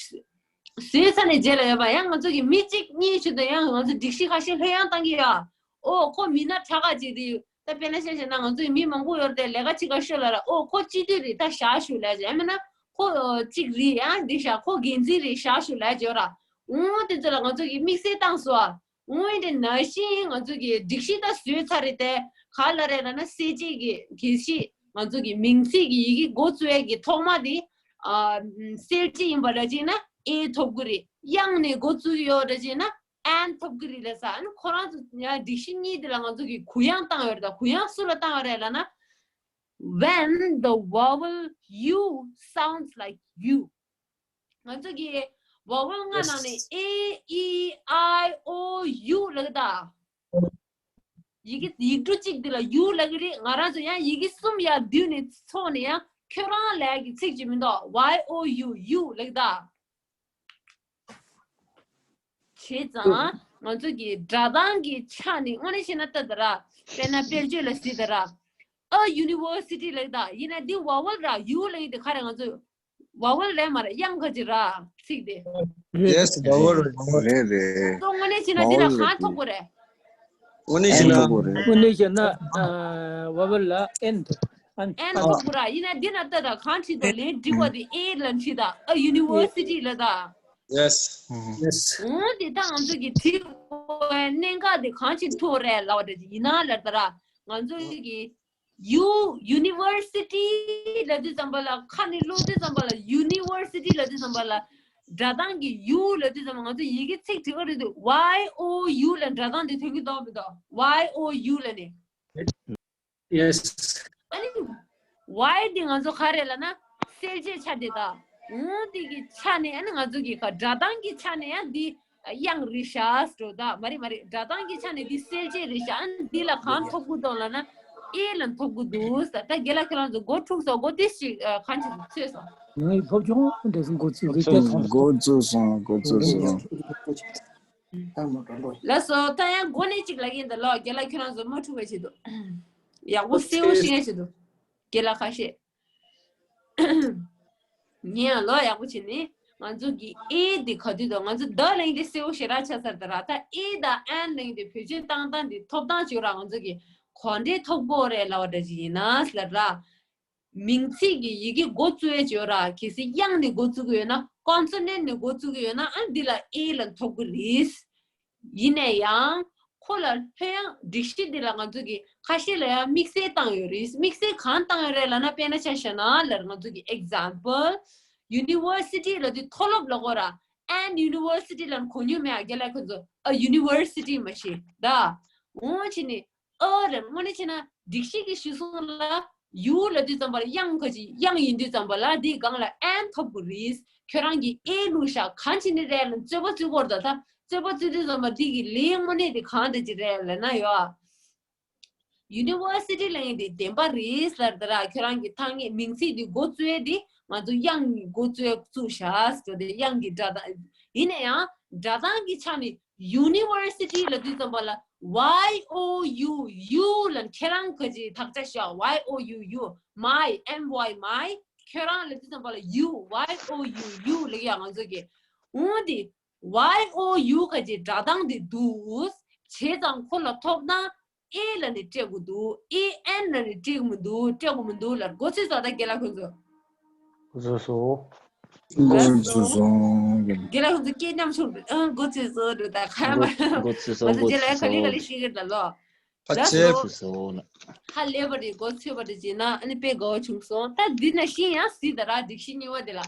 བཟོས་ཚར་ནས་རྗེས་ལ་ཡོད་པ་ཡང་ང་ཚོ་གི་མི་གཅིག་གཉིས་ཆེད་དུ་ཡང་ང་ཚོ་སྒྲིག་གཞི་ཁ་ཤས་ལྷོད་ཡངས་བཏང་གི་ཡོད། ཨོ་ཁོ་མི་སྣ་ཁྲ་ཁ་ཅིག་རེད། ད་དཔེར་ན་ཆ་བཞག་ན་ང་ཚོ་གི་མི་མང་པོ་ཡོད་རེད་དེ། ལས་ཀ་གཅིག་ག་ཤོད་ལབ་ར། ཨོ་ཁོ་སྤྱི་འཐུས་རེད་ད་བཞག་ཞུ་ལབ་ཅིག་ཡང་མིན་ན་ཁོ་གཅིག་རེད་ཡང་འདི་བཞག་ཁོ་འགན་འཛིན་རེད་བཞག་ཞུ་ལབ་ཅིག་ཡོད་ར། འོ་དེ་ཚོ་ལ་ང་ཚོ་གི་དམིགས་བསལ་བཏང་སོང་ཨ། འོ་ཡིན་དེ་ནང་བཞིན་ང་ཚོ་གི་སྒྲིག་གཞི་ད་བཟོས་ཚར་རེད་དེ། ག་ལ་རེད་ལབ་ན་གསལ་བྱེད་ཀྱི་གལ་སྲིད་ང་ཚོ་གི་མིང་ཚིག་གི་ཡི་གེ་འགོ་བཙུགས་ཡས་ཀྱི་ཐོག་མ་དེ་ཨ་གསལ་བྱེད་ཡིན་པ་འདྲ་ཅིག་ན་A ཐོབ་གི་རེད། དབྱངས་ནས་འགོ་བཙུགས་ཡོད་འདྲ་ཅིག་ན་and ཐོབ་གི་རེད་ལབ་ས། ཨ་ནི་ཁོ་རང་ཚོ་ཡང་སྒྲིག་གཞི་གཉིས་དེ་ལ་ང་ཚོ་གི་གུ་ཡངས་བཏང་ཡོད་རེད་ད། གུ་ཡངས་སུ་ལ་བཏང་ཡོད་རེད་ལབ་ན། When the vowel U sounds like you. ང་ཚོ་གི་vowel ལྔ་ནང་ནས་A E I O U ལབ་ད། ཡི་གེ་ཡིག་འབྲུ་གཅིག་འདི་ལ་U ལབ་ཀྱི་རེད། ང་རང་ཚོ་ཡང་ཡི་གེ་གསུམ་ཡར་བསྡུས་ནས་ཚོགས་ནས་ཡང་ཁྱོད་རང་ལབ་ཀྱི་ཚིག་ཅིག་མི་འདུག Y O U U ལབ་ཀྱི་ད། བྱས་ཙང་ང་ཚོ་གི་སྒྲ་གདངས་ཀྱི་ཆ་ནས་དངོས་གནས་བྱས་ན་ལྟ་ད་ར། དཔེར་ན་དཔེར་བརྗོད་ལ་གཟིགས་ད་ར། A university ལབ་ཀྱི་ད། ཡིན་ན་འདི་vowel ར་U ལབ་ཀྱི་དེ་ག་རེ་ང་ཚོ་vowel རེད་མ་རེད། དབྱངས་ག་ཅིག་ར་ཚིག་དེ། Yes, vowel རེད། རེད་རེད། སོ་དངོས་གནས་བྱས་ན་འདི་ལ་གང་ཐོབ་དགོས་རེད། དངོས་གནས་བྱས་ན། དངོས་གནས་བྱས་ན་vowel ལ་and and ཐོབ་དགོས་ར། ཡིན་ན་འདི་ན་ལྟ་ད་གང་བྲིས་འདུག་ལན་འབྲི་བ་དེ་A ལ་བྲིས་ད། A university ལབ་ད། Yes. Yes. འོ་དེ་ད་ང་ཚོ་གི་བྲིས་པའི་གནད་འགག་དེ་གང་ཅིག་ཐུག་རེད་ལབ་པ་དེ་ཡིན་ན་ལབ་ད་ར། ང་ཚོ་གི U university ལབ་དུས་ཙམ་པ་ལ་ཁ་ནས་ཀློག་དུས་ཙམ་པ་ལ་university ལབ་དུས་ཙམ་པ་ལ་སྒྲ་གདངས་ཀྱི་U ལབ་དུས་ཙམ་པ་ང་ཚོ་ཡི་གེ་ཚིག་བྲི་གི་རེད་དུས་Y O U ལ་སྒྲ་གདངས་དེ་ཐོན་གྱི་འདུག་མི་འདུག Y O U ལབ་ནས། Yes. ཨ་ནི་Y དེ་ང་ཚོ་ག་རེ་ལབ་ན་གསལ་བྱེད་ཆ་དེ་དང་། འོ་དེ་གི་ཆ་ནས་ཨ་ནི་ང་ཚོ་གི་ག་སྒྲ་གདངས་ཀྱི་ཆ་ནས་ཡང་འདི་དབྱངས་རེད་ཤག་འགྲོ་ད། མ་རེད་མ་རེད། སྒྲ་གདངས་ཀྱི་ཆ་ནས་འདི་གསལ་བྱེད་རེད་ཤག་ཨ་ནི་འདི་ལ་གང་ཐོབ་གི་འདུག་ལབ་ན་A ལ་ཐོབ་གི་འདུག་ཟེར། ད་རྒན་ལགས་ཁྱེད་རང་ཚོ་འགོ་འཁྲུགས་སོང་། འགོ་ཏིས་ཞིག་གང་བྱེད་འཚོས་སོང་། ངའི་སློབ་སྦྱོང་འདྲ་སོང་འགོ་ཚུགས་རེད་ཀྱ་ཐོང་། འགོ་བཙུགས་སོང་། འགོ་བཙུགས་སོང་། ལགས་སོ། ད་ཡང་འགོ་ནས་གཅིག་ལབ་ཀྱིན་འདུག་ལོ། རྒན་ལགས་ཁྱོད་རང་ཚོ་མ་འཁྲུག་པ་བྱེད་དོ། ཡག་པོ་གསལ་བོ་ཤེས་ཡ་བྱེད་དོ། རྒན་ལགས་ཁ་ཤས། ངས་ཡང་ལོ་ཡག་པོ་བྱས་ནས་ང་ཚོ་གི་A འདི་ག་དུས་དང་ང་ཚོ་the ལབ་ཡིན་དེ་གསལ་བོ་ཞེ་དྲག་ཆགས་ཚར་ད་ར། ད་A དང་and ལབ་ཡིན་དེ་བེད་སྤྱོད་བཏང་སྟངས་འདི་ཐོབ་ཐང་བྱོས་ར། ང་ཚོ་གི་གོ་འདྲེ་ཐོབ་གོ་རེད་ལབ་པ་འདྲ་ཅིག་ཡིན་ན་ལབ་ར། མིང་ཚིག་གི་ཡི་གེ་འགོ་བཙུགས་ཡས་བྱོས་ར། གལ་སྲིད་དབྱངས་ནས་འགོ་བཙུགས་ཀྱི་ཡོད་ན། consonant ནས་འགོ་བཙུགས་ཀྱི་ཡོད་ན་ཨ་འདི་ལ་A ལ་ཐོབ་གི་རེད། ཡིན་ནའི་ཡང་ཁོ་ལ་ལྷོད་ཡངས་སྒྲིག་གཞི་འདི་ལ་ང་ཚོ་གི་ཁ་ཤས་ལ་ཡང་དམིགས་བསལ་བཏང་ཡོད་རེད། དམིགས་བསལ་གང་བཏང་ཡོད་རེད་ལབ་ན། དཔེར་ན་ཆ་བཞག་ན་ལར་ང་ཚོ་གི་example university ལབ་དུས་མཐོ་སློབ་ལ་གོ་ར། and university ལབ་ན་གོ་མྱོང་མེད་ཨ། རྒན་ལགས་ཁོ་ཚོ་ཨ་university མ་ཤེས་ད། འོ་བྱས་ནས་ཨ་རེད། དངོས་གནས་བྱས་ན་སྒྲིག་གཞི་གི་གཞི་བཟུང་ལ་U ལབ་དུས་ཙམ་པ་ལ་དབྱངས་ག་ཅིག་དབྱངས་ཡིན་དུས་ཙམ་པ་ལ་འདིའི་སྒང་ལ་and ཐོབ་དགོས་རེད། ཁྱོད་རང་གིས་A བླུགས་ཤག་གང་བྱས་ནས་རེད་ལབ་རྩོད་པ་རྩོད་དགོས་རེད་ད། ད་རྩོད་པ་རྩོད་དུས་ཙམ་པ་འདི་གི་ལན་དངོས་གནས་དེ་གང་འདྲ་ཅིག་རེད་ལབ་ན་ཡོ། university ལབ་ཡིན་དེ་བདེན་པ་རེད་ལབ་ད་ར། ཁྱོད་རང་གི་ཐ་སྙད་མིང་ཚིག་འདི་འགོ་བཙུགས་ཡས་དེ་ང་ཚོ་དབྱངས་ཀྱི་འགོ་བཙུགས་ཡས་བཙུགས་ཤག་ཟེར་དེ་དབྱངས་ཀྱི་སྒྲ་གདངས་ཡིན་ན་ཡང་སྒྲ་གདངས་ཀྱི་ཆ་ནས། university ལབ་དུས་ཙམ་པ་ལ་Y O U U ལ་ཁྱེད་རང་ག་ཅིག་དག་ཆ་བཞག Y O U U my M Y my ཁྱོད་རང་ལབ་དུས་ཙམ་པ་ལ་U Y O U U ལབ་ཡ་ང་ཚོ་གི་འོ་འདི་Y O U ག་ཅིག་སྒྲ་གདངས་དེ་འདུག་བྱས་ཙང་ཁོ་ལ་ཐོབ་ན་A ལ་ནི་སྤྲད་དགོས་འདུག A N ལ་ནི་སྤྲད་དགོས་མི་འདུག་སྤྲད་དགོས་མི་འདུག་ལ་གོ་ཚོད་ཙག་ད་རྒན་ལགས་ཁོང་ཚོ། གོ་ཚོད་སོང་། གོ་ཚོད་སོང་། རྒན་ལགས་ཁོང་ཚོ་སྐད་ཉམས་ཆུང་འདུག་ཨང་། གོ་ཚོད་སོང་འདུག་ད་ཁ་མ་གོ་ཚོད་སོང་། ང་ཚོ་རྒན་ལགས་ག་ལེ་ག་ལེ་ཤེས་ཀྱི་རེད་ལ་ལོ། ཁ་ལགས་ཆེ། སོ། གོ་ཚོད་སོང་ལ། ཧ་ལས་པ་རེད། གོ་ཚོད་པ་རེད་ཅེ་ན་ཨ་ནི་དཔེ་དགའ་བོ་བྱུང་སོང་། ད་འདི་ན་ཤེས་ཡང་སྲིད་ད་ར་སྒྲིག་གཞི་གཉིས་པ་དེ་ལ།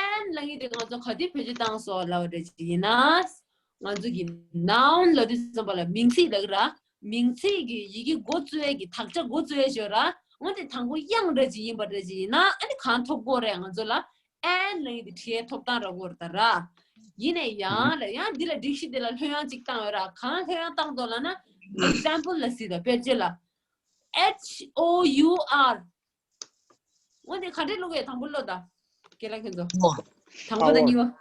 ཨན་ལ་ངེས་དེ་ང་ཚོ་ག་དུས་བེད་སྤྱོད་བཏང་སོང་ལབ་པ་རེད་ཅེ་ན། ང་ཚོ་གི་noun་ལབ་དུས་ཙམ་པ་ལ་མིང་ཚིག་ལབ་ཀྱི་ར། མིང་ཚིག་གི་ཡི་གེ་འགོ་བཙུགས་ཡས་ཀྱི་དག་ཆ་འགོ་བཙུགས་ཡས་ཞོར་ར། འོན་ཏེ་དང་པོ་དབྱངས་འདྲ་ཅིག་ཡིན་པ་འདྲ་ཅིག་ཡིན་ན་ཨ་ནི་གང་ཐོབ་དགོས་རེད། ང་ཚོ་ལ་an་ལབ་ཡས་དེ་བྲིས་ཡས་ཐོབ་ཐང་རག་གི་ཡོད་རེད་ད་ར། ཡིན་ནའི་ཡང་ལ་ཡང་འདི་ལ་སྒྲིག་གཞི་འདི་ལ་ལྷོད་ཡངས་ཅིག་བཏང་ཡོད་ར། གང་ལྷོད་ཡངས་བཏང་འདུག་ལབ་ན། example་ལ་གཟིགས་དང་། དཔེར་བརྗོད་ལ། H O U R། འོ་དེ་ག་འདྲས་ཀློག་གི་ཡོད། དང་པོ་ཀློག་དང་། རྒན་ལགས་ཁྱེད་ཚོ། དང་པོ་དང་གཉིས་པ།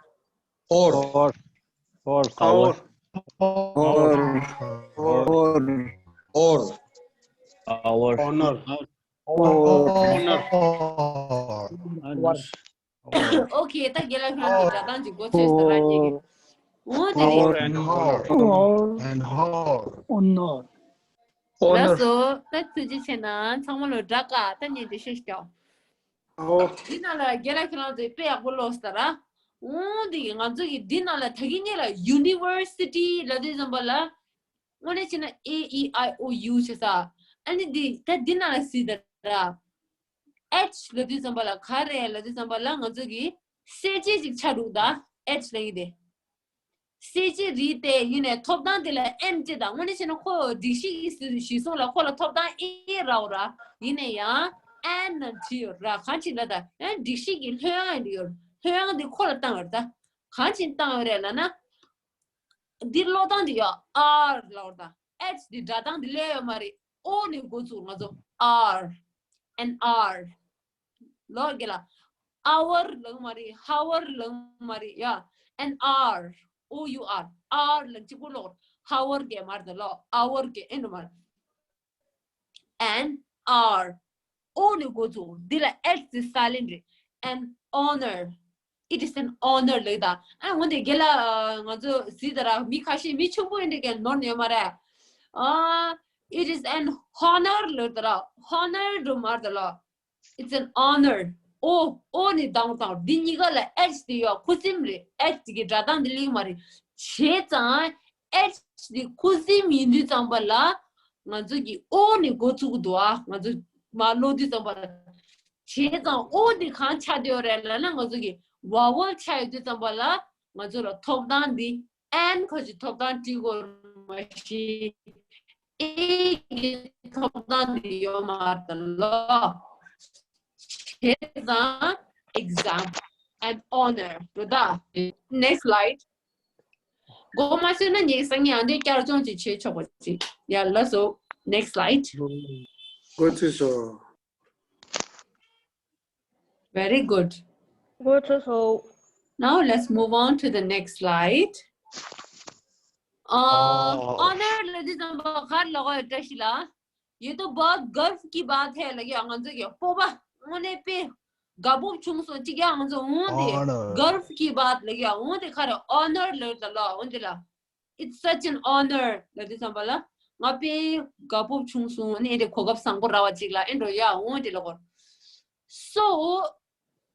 Or. Or. Or. Our. Our. Or. Or. Our. Honor. Honor. Honor. Okay, ད་རྒན་ལགས་ཁྱེད་ཚོ་སྒྲ་གདངས་ཀྱི་འགོ་ཚུགས་སོང་ར་གཉིས་ཀྱི། འོ་དེ་རེད། Our and her. Our and her. Honor. Honor. ལགས་སོ། ད་ཐུགས་རྗེ་ཆེ་གནང་། ཚང་མ་ལོ་དགའ། ད་ངས་འགྲེལ་བཤད་ཞུ། འོ། འདི་ནང་ལ་རྒན་ལགས་ཁྱེད་རང་ཚོས་དཔེ་ཡག་པོ་ཀློག་ཟེར་ར། འོ་འདི་ང་ཚོ་གི་འདི་ནང་ལ་ད་གིན་ངེད་ལ་university་ལབ་དུས་ཙམ་པ་ལ། དངོས་གནས་བྱས་ན་A E I O U་བྱས་ས། ཨ་ནི་འདི་ད་འདི་ནང་ལ་གཟིགས་དང་ར། H་ལབ་དུས་ཙམ་པ་ལ་ག་རེ་ལབ་དུས་ཙམ་པ་ལ་ང་ཚོ་གི་གསལ་བྱེད་ཅིག་ཆགས་འདུག་ད། H་ལབ་ཡས་དེ། གསལ་བྱེད་རེད་དེ། ཡིན་ནའི་ཐོབ་ཐང་དེ་ལ་M་བྱས་དང་། དངོས་གནས་བྱས་ན་ཁོ་སྒྲིག་གཞི་གི་གཞི་བཟུང་ལ་ཁོ་ལ་ཐོབ་ཐང་A་རག་ར། ཡིན་ནའི་ཡང་an་ནང་བྲིས་ཡོད་ར། གང་ཕྱིར་ལབ་ད། ཡང་སྒྲིག་གཞི་གི་ལྷོད་ཡངས་ཡིན་ཡོད། ལྷོད་ཡངས་དེ་ཁོ་ལ་བཏང་ཡོད་ད། གང་ཕྱིར་བཏང་ཡོད་རེད་ལབ་ན། འདི་ཀློག་སྟངས་འདི་ཡ་R་ལབ་ཡོད་ད། H་འདི་སྒྲ་གདངས་འདི་སླེབས་ཡོད་མ་རེད། O་ནས་འགོ་བཙུགས། ང་ཚོ་R, an R། ལོ་རྒན་ལགས། our་ལབ་མ་རེད། hour་ལབ་མ་རེད་ཡ། an R, O U R, R་ལབ་གཅིག་པོ་ཀློག། hour་རྒན་མ་རེད་ལོ། our་རྒན་ཨེ་འགྲོ་མ་རེད། an R, O་ནས་འགོ་བཙུགས། འདི་ལ་H་དེ་silent་རེད། an honor, it is an honor་ལབ་ད། ཨ་འོ་དེ་རྒན་ལགས་ང་ཚོ་གཟིགས་དང་ར། མི་ཁ་ཤས་མི་ཆུང་པོ་ཡིན་དུས་ཀྱང་ནོར་ནས་ཡོད་མ་རེད། ཨ། It is an honor་ལབ་ད་ར། honor་འགྲོ་མ་རེད་ལོ། It's an honor. O, O་ནས་བཏང་བཏང་། འདི་གཉིས་ཀ་ལ་H་དེ་ཡོད། ཁུ་སིམ་རེད། H་དེ་གི་སྒྲ་གདངས་དེ་ལེགས་མ་རེད། བྱས་ཙང་H་དེ་ཁུ་སིམ་ཡིན་དུས་ཙམ་པ་ལ་ང་ཚོ་གི་O་ནས་འགོ་ཚུགས་ཀྱི་འདུག་ཨ། ང་ཚོ་མར་ཀློག་དུས་ཙམ་པ་ལ། བྱས་ཙང་O་དེ་གང་ཆགས་བསྡད་ཡོད་རེད་ལབ་ན། ང་ཚོ་གི་vowel་ཆགས་ཡོད་དུས་ཙམ་པ་ལ་ང་ཚོ་ལ་ཐོབ་ཐང་འདི། N་ཁོ་ཅིག་ཐོབ་ཐང་སྤྲད་དགོས་མ་གཞི། A་གི་ཐོབ་ཐང་འདི་ཡོད་མ་རེད་ལོ། བྱས་ཙང་example, an honor་རེད་ད། Next slide. མགོ་མ་ཚོས་ན་ངས་སང་ཉིན་ཨ་འདྲས་བསྐྱར་སྦྱོང་ཅིག་བྱེད་ཆོག་པ་ཅིག་ཡ། ལགས་སོ། Next slide. འགོ་ཚུགས་སོ། Very good. འགོ་ཚུགས་སོ། Now let's move on to the next slide. ཨ། ཨ། Honor་ལབ་དུས་ཙམ་པ་ག་རེ་ལབ་ཀྱི་ཡོད། བཀྲ་ཤིས་ལགས། ये तो बहुत गर्व की बात है་ལབ་ཀྱི་ཡོད། ང་ཚོ་གི་སྤོབས་པ། དངོས་གནས་དཔེ་དགའ་སྤོབས་བྱུང་སོང་ཅིག་ཡ། ང་ཚོ་འོ་དེ་Honor. गर्व की बात་ལབ་ཀྱི་ཡོད། འོ་དེ་ག་རེ། Honor་ལབ་ད་ལོ། འོ་དེ་ལ། It's such an honor་ལབ་དུས་ཙམ་པ་ལ་ང་དཔེ་དགའ་སྤོབས་བྱུང་སོང་། ཨ་ནི་ཨེ་འདྲས་གོ་སྐབས་བཟང་པོ་རག་པ་ཅིག་ལ་ཨེ་འགྲོ་ཡ། འོ་དེ་ལ་གོ། So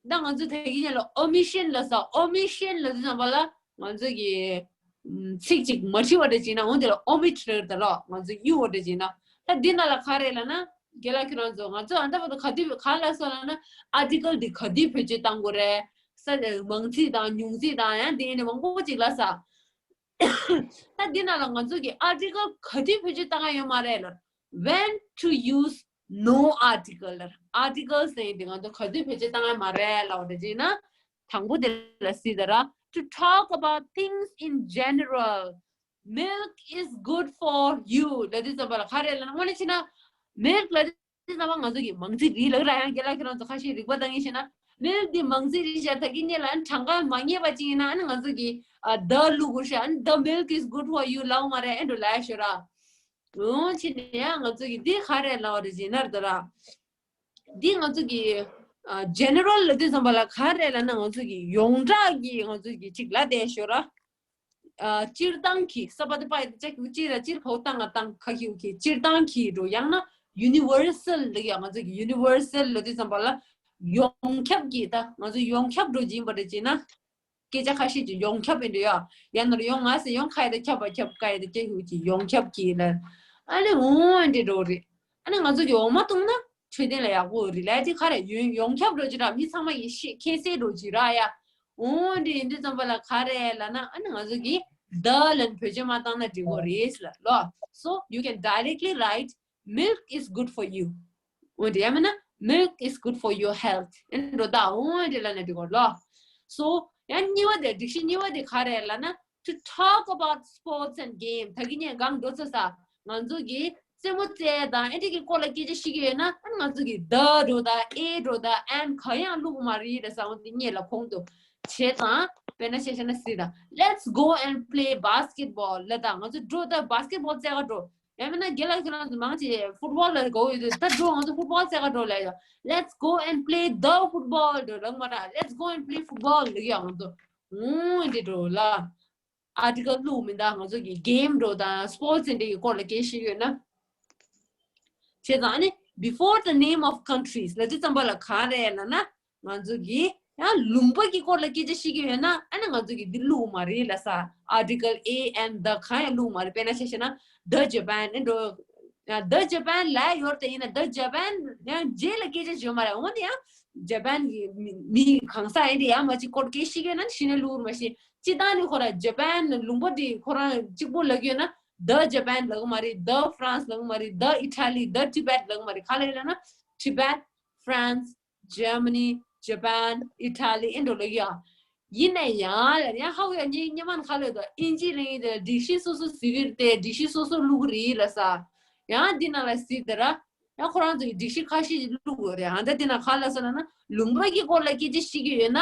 ད་ང་ཚོ་ད་གིན་ཉིན་ལ་omission་ལབ་ས། omission་ལབ་དུས་ཙམ་པ་ལ་ང་ཚོ་གི་ཚིག་ཅིག་མ་བྲིས་པ་འདྲ་ཅིག་ན་འོ་དེ་ལ་omit་རེད་ད་ལོ། ང་ཚོ་གཡུག་པ་འདྲ་ཅིག་ན། ད་འདི་ནང་ལ་ག་རེ་ལབ་ན། རྒན་ལགས་ཁྱེད་རང་ཚོ། ང་ཚོ་ཨ་ད་བར་དུ་ག་དུས་ག་ལ་སོང་ལབ་ན། article་འདི་ག་དུས་བེད་སྤྱོད་བཏང་དགོས་རེད། ས་མང་ཚིག་དང་ཉུང་ཚིག་དང་ཡང་དེ་ནས་མང་པོ་ཅིག་ལབ་ས། ད་འདི་ནང་ལ་ང་ཚོ་གི་article་ག་དུས་བེད་སྤྱོད་བཏང་ཡ་ཡོད་མ་རེད་ལ། When to use no article་ལ། article་ཟེར་ཡ་དེ་ང་ཚོ་ག་དུས་བེད་སྤྱོད་བཏང་ཡ་མ་རེད་ལབ་པ་འདྲ་ཅིག་ན། དང་པོ་དེ་ལ་གཟིགས་དང་ར། To talk about things in general. Milk is good for you་ལབ་དུས་ཙམ་པ་ལ་ག་རེ་ལབ་ན། དངོས་གནས་བྱས་ན་milk་ལབ་དུས་ཙམ་པ་ང་ཚོ་གི་མང་ཚིག་རེད་ལབ་ར། ཡང་རྒན་ལགས་ཁྱེད་རང་ཚོ་ཁ་ཤས་རིག་པ་བཏང་གི་ཡིན་ན། milk་འདི་མང་ཚིག་རེད་ཤག་ད་གིན་ཉིན་ལ་ཨ་ནི་གྲངས་ཀ་མ་ངེས་པ་ཅིག་ཡིན་ན་ཨ་ནི་ང་ཚོ་གི་ཨ་the་ལབ་དགོས་ཤག་ཨ་ནི་the milk is good for you་ལབ་མ་རེད། ཨེ་འགྲོ་ལབ་ཤོད་ར། འོ་བྱས་ནས་ཡང་ང་ཚོ་གི་འདི་ག་རེ་ལབ་པ་རེད་ཅེ་ན་ར། འདི་ང་ཚོ་གི་ཨ་general་ལབ་དུས་ཙམ་པ་ལ་ག་རེ་ལབ་ན། ང་ཚོ་གི་ཡོངས་གྲགས་ཀྱི་ང་ཚོ་གི་ཅིག་ལབ་བསྡད་ཤོད་ར། ཨ། སྤྱིར་བཏང་གི་ས་པ་ཏི་པ་ཡི་ཅག་གི་སྤྱིར་ར་སྤྱིར་ཕོ་བཏང་ང་བཏང་ཁ་ཁྱིའུ་གི་སྤྱིར་བཏང་གི་འགྲོ། ཡང་ན་universal་ལབ་ཡ། ང་ཚོ་གི་universal་ལབ་དུས་ཙམ་པ་ལ་ཡོངས་ཁྱབ་ཀྱི། ད་ང་ཚོ་ཡོངས་ཁྱབ་འགྲོ་ཡིན་པ་རེད་ཅེ་ན། སྐད་ཆ་ཁ་ཤས་ཀྱི་ཡོངས་ཁྱབ་ཡིན་འགྲོ་ཡ། ཡང་ན་ཡོང་ང་ཟེར་ཡོང་ཁ་ཡ་ད་ཁྱབ་པ་ཁྱབ་ཀ་ཡ་ད་སྐད་ཁྱིའུ་གི་ཡོངས་ཁྱབ་ཀྱི་ལ། ཨ་ནི་འོང་འདྲེ་འགྲོ་རེད། ཨ་ནི་ང་ཚོ་གི་འོ་མ་བཏུང་ན་འཕྲོད་བསྟེན་ལ་ཡག་པོ་རེད་ལབ་དེ་ག་རེ་ཡོང་ཡོངས་ཁྱབ་འགྲོ་གི་ར། མི་ཚང་མ་ཡི་ཤེས་མཁྱེན་གསལ་འགྲོ་གི་ར་ཡ། འོ་འདི་ཡིན་དུས་ཙམ་པ་ལ་ག་རེ་ལབ་ན། ཨ་ནི་ང་ཚོ་གི་ the ལ་བེད་སྤྱོད་མ་བཏང་ན་འགྲིག་གི་རེད་ལ་ལོ། So you can directly write milk is good for you. འོ་དེ་ཡང་མིན་ན་milk is good for your health. ཨེ་འགྲོ་ད་འོ་དེ་ལ་ནི་འགྲིག་གི་ལོ། So ཡང་གཉིས་པ་དེ་སྒྲིག་གཞི་གཉིས་པ་དེ་ག་རེ་ལབ་ན to talk about sports and game. ད་གིན་ངས་གང་འགྲོ་ཚོད་ས་ང་ཚོ་གི་རྩེད་མོ་རྩེ་དང་ཨེ་འདྲ་གི་སྐོར་ལ་སྐད་ཆ་བཤད་ཀྱི་ཡོད་ན་ཨ་ནི་ང་ཚོ་གི་the འགྲོ་དང་a འགྲོ་དང་and གང་ཡང་བླུག་མ་རེད་ཟེར་བ་དེ་སྔོན་ལ་གོང་དུ་བྱས་ཙང་དཔེར་ན་བཤད་བཤད་ན་སྲིད་དང་let's go and play basketball ལ་དང་ང་ཚོ་འགྲོ་དང་basketball རྩེ་ག་འགྲོ། ཡང་མིན་ན་རྒན་ལགས་ཁྱེད་རང་ཚོ་མང་ཆེ་football ལ་དགའ་བོ་ཡོད་དུས་ད་འགྲོ་ང་ཚོ་football རྩེ་ག་འགྲོ་ལབ་ཡོད། Let's go and play the football འགྲོ་ལབ་མ་ར། Let's go and play football ལབ་ཡོད་ང་ཚོ། ཨུང་འདི་འགྲོ་ལ། article བླུགས་མི་འདུག་ང་ཚོ་གི་game འགྲོ་དང་sports འདི་གི་སྐོར་ལ་སྐད་བཤད་ཡོད་ན། བྱས་ཙང་ཨ་ནི་before the name of countries ལབ་དུས་ཙམ་པ་ལ་ག་རེ་ལབ་ན་ང་ཚོ་གི་ཡང་ལུང་པ་གི་སྐོར་ལ་སྐད་ཆ་བཤད་ཀྱི་ཡོད་ན་ཨ་ནི་ང་ཚོ་གི་འདི་བླུགས་མ་རེད་ལབ་ས། article a and the གང་ཡང་བླུགས་མ་རེད། དཔེར་ན་ཆ་བཞག་ན་the Japan ཨེ་འགྲོ། ཡང་the Japan ལབ་ཡོད་དེ་ཡིན་ན་the Japan ཡང་རྗེས་ལ་སྐད་ཆ་བྱེད་མ་རེད། འོན་ཏེ་ཡང་Japan གི་མི་མི་གང་ས་ཨེ་འདི་ཡང་མ་ཅིག་སྐོར་སྐད་བཤད་ཀྱི་ཡོད་ན་ཤི་ནས་བླུགས་མ་ཤེས། སྤྱི་བཏང་ནི་ཁོ་ར་Japan ལུང་པ་འདི་ཁོ་རང་གཅིག་པོ་ལབ་ཀྱི་ཡོད་ན། The Japan ལབ་གི་མ་རེད། The France ལབ་གི་མ་རེད། The Italy, the Tibet ལབ་གི་མ་རེད། ག་ལ་ཡིན་ལབ་ན་Tibet, France, Germany, Japan, Italy ཨེ་འགྲོ་ལབ་ཡ། ཡིན་ན་ཡང་ལ་ཡང་ཧ་གོ་ཡ་ཉི་ཉི་མ་ཁ་ལོ་དང་ཨིན་ཇི་ལ་ཡིན་དེ་སྒྲིག་གཞི་སོ་སོ་ཟེར་གི་རེད་དེ་སྒྲིག་གཞི་སོ་སོ་བླུག་གི་རེད་ལབ་ས། ཡང་འདི་ན་ལ་ཟེར་དེ་ར་ཡང་ཁོ་རང་ཚོ་གི་སྒྲིག་གཞི་ཁ་ཤས་ཤིག་བླུག་གི་རེད། ཨ་ད་འདི་ན་ག་ལབ་ས་ལབ་ན་ལུང་པ་གི་སྐོར་ལ་སྐད་ཆ་བཤད་ཀྱི་ཡོད་ན།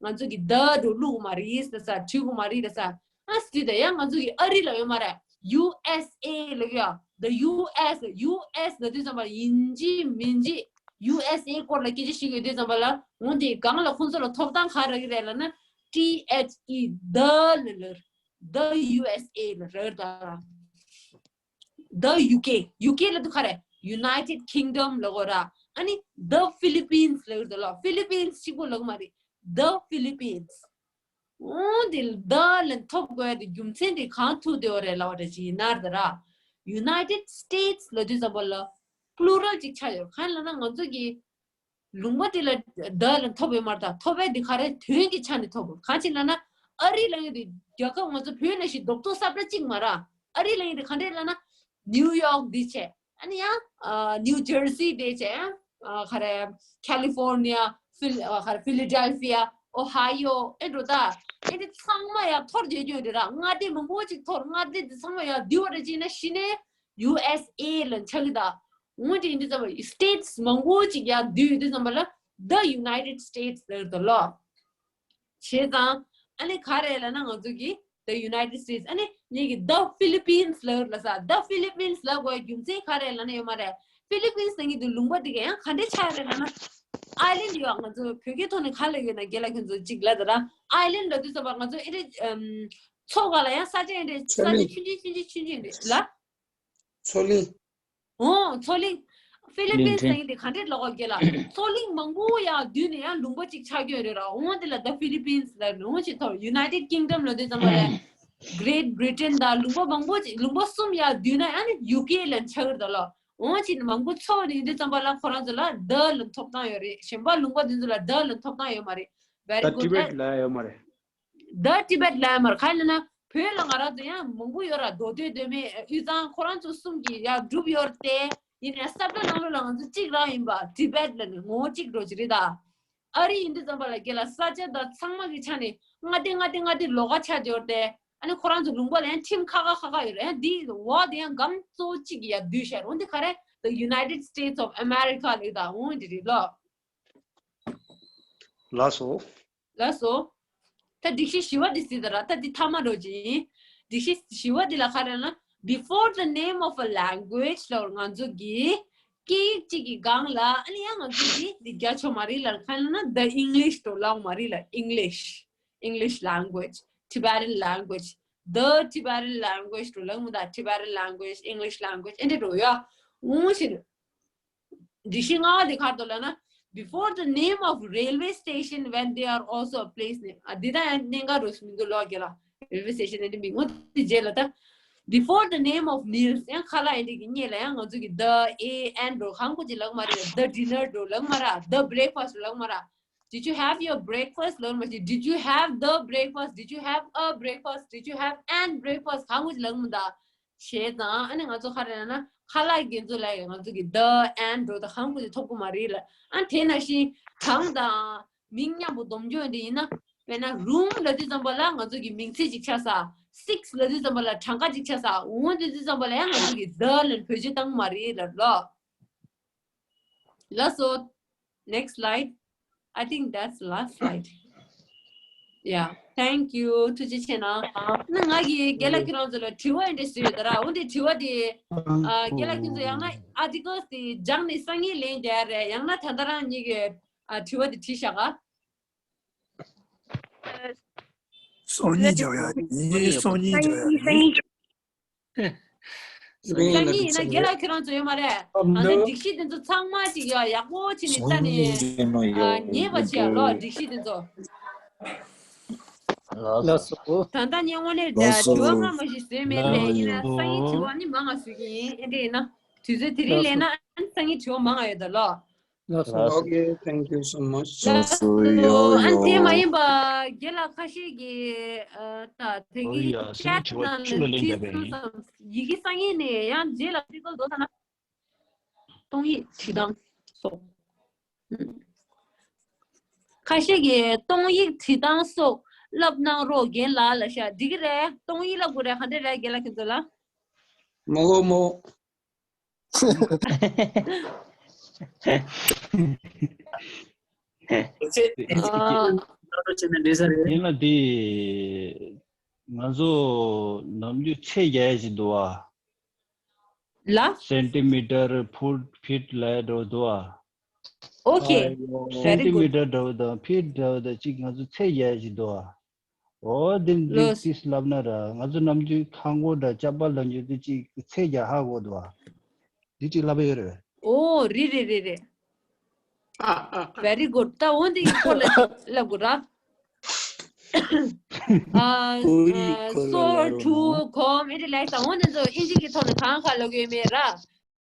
ང་ཚོ་གི་the འགྲོ་བླུག་མ་རེད་ཟེར་ས། བྲིས་གི་མ་རེད་ཟེར་ས། ཨ་སི་ད་ཡང་ང་ཚོ་གི་ཨ་རི་ལ་ཡོད་མ་རེད། ཡུ་ཨེས་ཨེ་ལ་ཡོད། The ཡུ་ཨེས། ཡུ་ཨེས་ལ་དུས་ཙམ་པ་ཡིན་གཅིག་མིན་གཅིག་ཡུ་ཨེས་ཨེ་སྐོར་ལ་སྐད་ཆ་བཤད་གི་ཡོད་དུས་ཙམ་པ་ལ་འོན་ཏེ་གང་ལ་ཁོང་ཚོ་ལ་ཐོབ་ཐང་ག་རག་གི་རེད་ལབ་ན་ཏི་ཨེཆ་ཨི་the ལ་ལར། The ཡུ་ཨེས་ཨེ་ལ་རག་ད། The ཡུ་ཀེ། ཡུ་ཀེ་ལ་དུ་ག་རེ། United Kingdom ལ་གོ་ར། ཨ་ནི་the Philippines ལ་གོ་ར། Philippines གཅིག་པོ་ལ་གོ་མ་རེད། The Philippines འོ་དེ་the ལ་ཐོབ་དགོས་དེ་རྒྱུ་མཚན་དེ་གང་ཐུག་དེ་འོ་རེད་ལ་བ་རེད་ཅི་ཡིན་ནར་ད་ར། United States ལ་དུས་ཙམ་པ་ལ་plural ཅིག་ཆགས་ཡོད། གང་ལ་ན་ང་ཚོ་གི་ལུང་པ་དེ་ལ་the ལ་ཐོབ་ཡོད་མ་རེད། ད་ཐོབ་པའི་དེ་ག་རེ་དོན་གྱི་ཆ་ནས་ཐོབ། གང་ཅི་ལ་ན་ཨ་རི་ལ་ཡོད་དེ་རྒྱལ་ཁབ་ང་ཚོ་བོད་ནང་བཞིན་རྡོག་རྡོག་ས་ཁྲ་གཅིག་མ་ར། ཨ་རི་ལ་ཡོད་དེ་ག་འདྲས་ལ་ན་New York འདི་བྱས། ཨ་ནི་ཡང་New Jersey འདི་བྱས། ཡང་ག་རེ་California, Phil ག་རེ་Philadelphia, Ohio ཨེ་འགྲོ་ད། ཨེ་འདི་ཚང་མ་ཡང་ཐོར་རྒྱས་རྒྱུ་རེད་ར། མངའ་སྡེ་མང་པོ་ཅིག་ཐོར། མངའ་སྡེ་འདི་ཚང་མ་ཡང་འདི་བ་རེ་ཅི་ན་ཤི་ནས་ཡུ་ཨེས་ཨེ་ལ་ཆགས་ཀྱི་ད། འོན་ཏེ་འདི་ཙམ་པ་states མང་པོ་ཅིག་ཡང་འདུས་འདི་ཙམ་པ་ལ་the United States ཟེར་དོ་ལོ། བྱས་ཙང་ཨ་ནི་ག་རེ་ལབ་ན་ང་ཚོ་གི་the United States ཨ་ནི་ངེད་ཀྱི་the Philippines ལབ་ལ་ས། The Philippines ལབ་དགོས་རྒྱུ་མཚན་ག་རེ་ལབ་ན་ཡོད་མ་རེད། Philippines ཟེར་གྱི་འདུག་ལུང་པ་འདི་ག་ཡང་ག་འདྲས་ཆགས་རེད་ལབ་ན་island ཡོད། ང་ཚོ་བོད་སྐད་ཐོག་ནས་ག་ལ་ཡོད་ན་རྒན་ལགས་ཁྱོད་ཚོ་གཅིག་ལབ་དང་། Island ལབ་དུས་ཙམ་པ་ང་ཚོ་ཨེ་འདྲས་མཚོ་ག་ལ་ཡང་ས་ཆ་ཨེ་འདྲས་ས་ཆ་ཆུང་ཆུང་ཆུང་ཆུང་ཆུང་ཆུང་འདྲས་ལ། མཚོ་གླིང་། ཨོ་མཚོ་གླིང་། ཕི་ལི་པིན་སི་ཟེར་གྱི་དེ་ག་འདྲས་ལོག་ག་ལ། མཚོ་གླིང་མང་པོ་ཡང་བསྡུས་ནས་ཡང་ལུང་པ་གཅིག་ཆགས་ཀྱི་ཡོད་རེད་ར། འོ་དེ་ལ་the Philippines ལབ་ནོ། འོ་ཅི་ཐོག་United Kingdom ལབ་དུས་ཙམ་པ་ལ། Great Britain དང་ལུང་པ་མང་པོ་ཅིག་ལུང་པ་གསུམ་ཡང་བསྡུས་ན་ཡང་ནི་ཡུ་ཀེ་ལ་ཆགས་ཀྱི་རེད་ལོ། འོ་ཅི་མང་པོ་ཚོགས་ནས་ཡིན་དུས་ཙམ་པ་ལ་ཁོ་རང་ཚོ་ལ་the ལ་ཐོབ་ཐང་ཡོད་རེད། གཞན་པ་ལུང་པ་དེ་ཚོ་ལ་the ལ་ཐོབ་ཐང་ཡོད་མ་རེད། Very the good. Tibet ལ་ཡོད་མ་རེད། The Tibet ལ་ཡོད་མ་རེད། ག་ལ་ན་བོད་ལ་ང་རང་ཚོ་ཡང་མང་པོ་ཡོད་ར། མདོ་སྟོད་སྟོད་སྨད་དབུས་གཙང་ཁོ་རང་ཚོ་གསུམ་གྱི་ཡང་group ཡོད་རེད་དེ། ཡིན་ནའི་ས་བཀྲ་ནང་ལོགས་ལ་ང་ཚོ་གཅིག་རང་ཡིན་པ། Tibet ལ་ནི་ངོ་བོ་གཅིག་འགྲོ་གི་རེད་ད། ཨ་རི་ཡིན་དུས་ཙམ་པ་ལ་རྒན་ལགས་ས་ཆ་དང་ཚང་མ་གི་ཆ་ནས་མངའ་སྡེ་མངའ་སྡེ་མངའ་སྡེ་ལོགས་ཀ་ཆགས་ཡོད་རེད་དེ། ཨ་ནི་ཁོ་རང་ཚོ་ལུང་པ་ལ་ཡང་ཁྲིམས་ཁག་ཁག་ཁག་ཁག་ཡོད་རེད། ཡང་འདི་འོག་དེ་ཡང་སྒང་གཙོ་བོ་གཅིག་གི་ཡང་བསྡུས་བཞག་རེད། འོ་འདི་ག་རེ་the United States of America ལབ་ད། འོ་འདི་རེད་ལོ། ལགས་སོ། ལགས་སོ། ད་སྒྲིག་གཞི་བཞི་བ་འདི་གཟིགས་དང་ར། ད་འདི་ཐ་མ་འགྲོ་ཅིང་། སྒྲིག་གཞི་བཞི་བ་འདི་ལ་ག་རེ་ལབ་ན། Before the name of a language ལབ་ང་ཚོ་གི་སྐད་ཡིག་གཅིག་གི་སྒང་ལ་ཨ་ནི་ཡང་ང་ཚོ་གི་འདི་རྒྱག་ཆོག་མ་རེད་ལ། ག་རེ་ལབ་ན་the English འགྲོ་ལབ་མ་རེད་ལ། English, English language, Tibetan language, the Tibetan language འགྲོ་ལབ་མ་ད། Tibetan language, English language ཨེ་འདྲ་འགྲོ་ཡ། འོང་ཞིག་སྒྲིག་གཞི་ལྔ་པ་དེ་ག་རེ་འདུག་ལབ་ན། Before the name of railway station when they are also a place name. ཨ་འདི་ད་ཡང་གནད་འགག་རུ་མི་འདུག་ལོ་རྒན་ལགས། Railway station ཨེ་འདི་མི་ངོ་དེ་རྗེས་ལ་ད། Before the name of meals ཡང་ཁ་ལག་ཨེ་འདི་གི་སྔོན་ལ་ཡང་ང་ཚོ་གི་the, a, and འགྲོ་གང་དགོས་ཅིག་ལབ་མ་རེད། The dinner འགྲོ་ལབ་མ་རེད། The breakfast ལབ་མ་རེད། Did you have your breakfast? ལབ་མ་ཤེས། Did you have the breakfast? Did you have a breakfast? Did you have an breakfast? གང་གོ་ཅིག་ལབ་མི་འདུག་བྱས་ཙང་ཨ་ནི་ང་ཚོ་ག་རེ་ལབ་ན། ཁ་ལག་འགན་ཚོ་ལ་ཡང་ང་ཚོ་གི་the, an འགྲོ་ད་གང་གོ་ཅིག་ཐོབ་གི་མ་རེད་ལ། ཨ་དེ་ནང་བཞིན་གྲངས་དང་མིང་མཉམ་པོ་སྡོམ་རྒྱུ་འདི་ཡིན་ན། དཔེར་ན་room ལབ་དུས་ཙམ་པ་ལ་ང་ཚོ་གི་མིང་ཚིག་ཅིག་ཆགས་ས། six ལབ་དུས་ཙམ་པ་ལ་གྲངས་ཀ་ཅིག་ཆགས་ས། one ལབ་དུས་ཙམ་པ་ལ་ཡང་ང་ཚོ་གི་the ལབ་བེད་སྤྱོད་བཏང་གི་མ་རེད་ལབ་ལོ། ལགས་སོ། Next slide. I think that's the last slide. Yeah, thank you. ཐུགས་རྗེ་ཆེ་གནང་། ན་ང་གིས་རྒན་ལགས་ཁྱེད་རང་ཚོ་ལ་དྲི་བ་འདི་འདྲ་ཞུས་ཡོད་ད་ར། འོ་འདི་དྲི་བ་འདི་ཨ་རྒན་ལགས་ཁྱེད་ཚོ་ཡང་ན་articles འདི་སྦྱངས་ནས་སང་ཉིན་ལན་རྒྱག་རེད། ཡང་ན་ད་ལྟ་རང་ཉིད་ཀྱིས་ཨ་དྲི་བ་འདི་དྲིས་བཞག་ག་སང་ཉིན་རྒྱག་ཡ། ཡིན། སང་ཉིན་རྒྱག་ཡ་ཡིན། སང་ཉིན་ཡིན་ན་རྒན་ལགས་ཁྱེད་རང་ཚོ་ཡོད་མ་རེད། ཨ་ནི་སྒྲིག་གཞི་དེ་ཚོ་ཚང་མ་ཅིག་ཡ་ཡག་པོ་བྱས་ནས་ལྟ་ནས་ཨ་ཉན་པ་བྱས་ལོ། སྒྲིག་གཞི་དེ་ཚོ། ལགས་སོ། ད་ལྟ་ངས་དངོས་གནས་དྲི་བ་སྔ་མ་ཞིག་བཟོས་མེད་པས། ཡིན་ན་སང་ཉིན་དྲི་བ་ནི་མང་ང་ཞུ་གི་ཡིན། ཨེ་འདྲ་ཡིན་ན་དུས་ཚོད་དེ་རིང་ལས་ན་ཨ་ནི་སང་ཉིན་དྲི་བ་མང་ང་ཡོད་ད་ལོ། Okay, thank you so much. ལགས་སོ། ཡོ་ཡོ། ཨ་ནི་དེ་མ་ཡིན་པ་རྒན་ལགས་ཁ་ཤས་ཀྱིས་ཨ་ད་དེ་གི་chat ནང་ལ་བྲིས་སོང་ཙང་ཡི་གེ་སང་ཉིན་ནས་ཡང་རྗེས་ལ་article འགྲོ་ས་ན་གཏོང་ཡིག་བྲིས་སྟངས་སོགས། ཁ་ཤས་ཀྱིས་གཏོང་ཡིག་བྲིས་སྟངས་སོགས་བསླབ་གནང་རོགས་རྒན་ལགས་ལབ་ཤག་འགྲིག་གི་རེད། གཏོང་ཡིག་བསླབ་དགོས་རེད། ག་འདྲ་རེད་རྒན་ལགས་ཁྱེད་ཚོ་ལ། མོ་གོ་མོ། ཨ། ཡིན་ན་དེ་ང་ཚོ་ནམ་རྒྱུན་ཚད་རྒྱག་ཡ་ཞིག་འདུག་བ། ལ། centimeter, foot, feet ལབ་ཡ་འདྲ་བོ་འདུག་བ། Okay, very good. centimeter འདྲ་བོ་དང་feet འདྲ་བོ་དང་གཅིག་ང་ཚོ་ཚད་རྒྱག་ཡ་ཞིག་འདུག་བ། འོ་དེ་འདི་ལོས། ཏིས་ལབ་ན་ར། ང་ཚོ་ནམ་རྒྱུན་ཁང་སྒོ་འདྲ་ཅ་པ་ལ་འཇུ་དུས་གཅིག་ཚད་རྒྱག་ཧ་གོ་འདུག་བ། འདི་གཅིག་ལབ་ཡོད་རེད། ཨོ་རེད་རེད་རེད་རེད། Very good. ད་འོ་འདི་གི་སྐོར་ལ་ལབ་དགོས་ར། ཨ་ཨ་སོ་ཊུ་ཀོམ་ཨེ་འདྲ་ལབ་ས། འོ་འདི་ཚོ་ཨིན་ཇི་གི་ཐོག་ནས་གང་ག་ལབ་ཡོད་མེད་ར།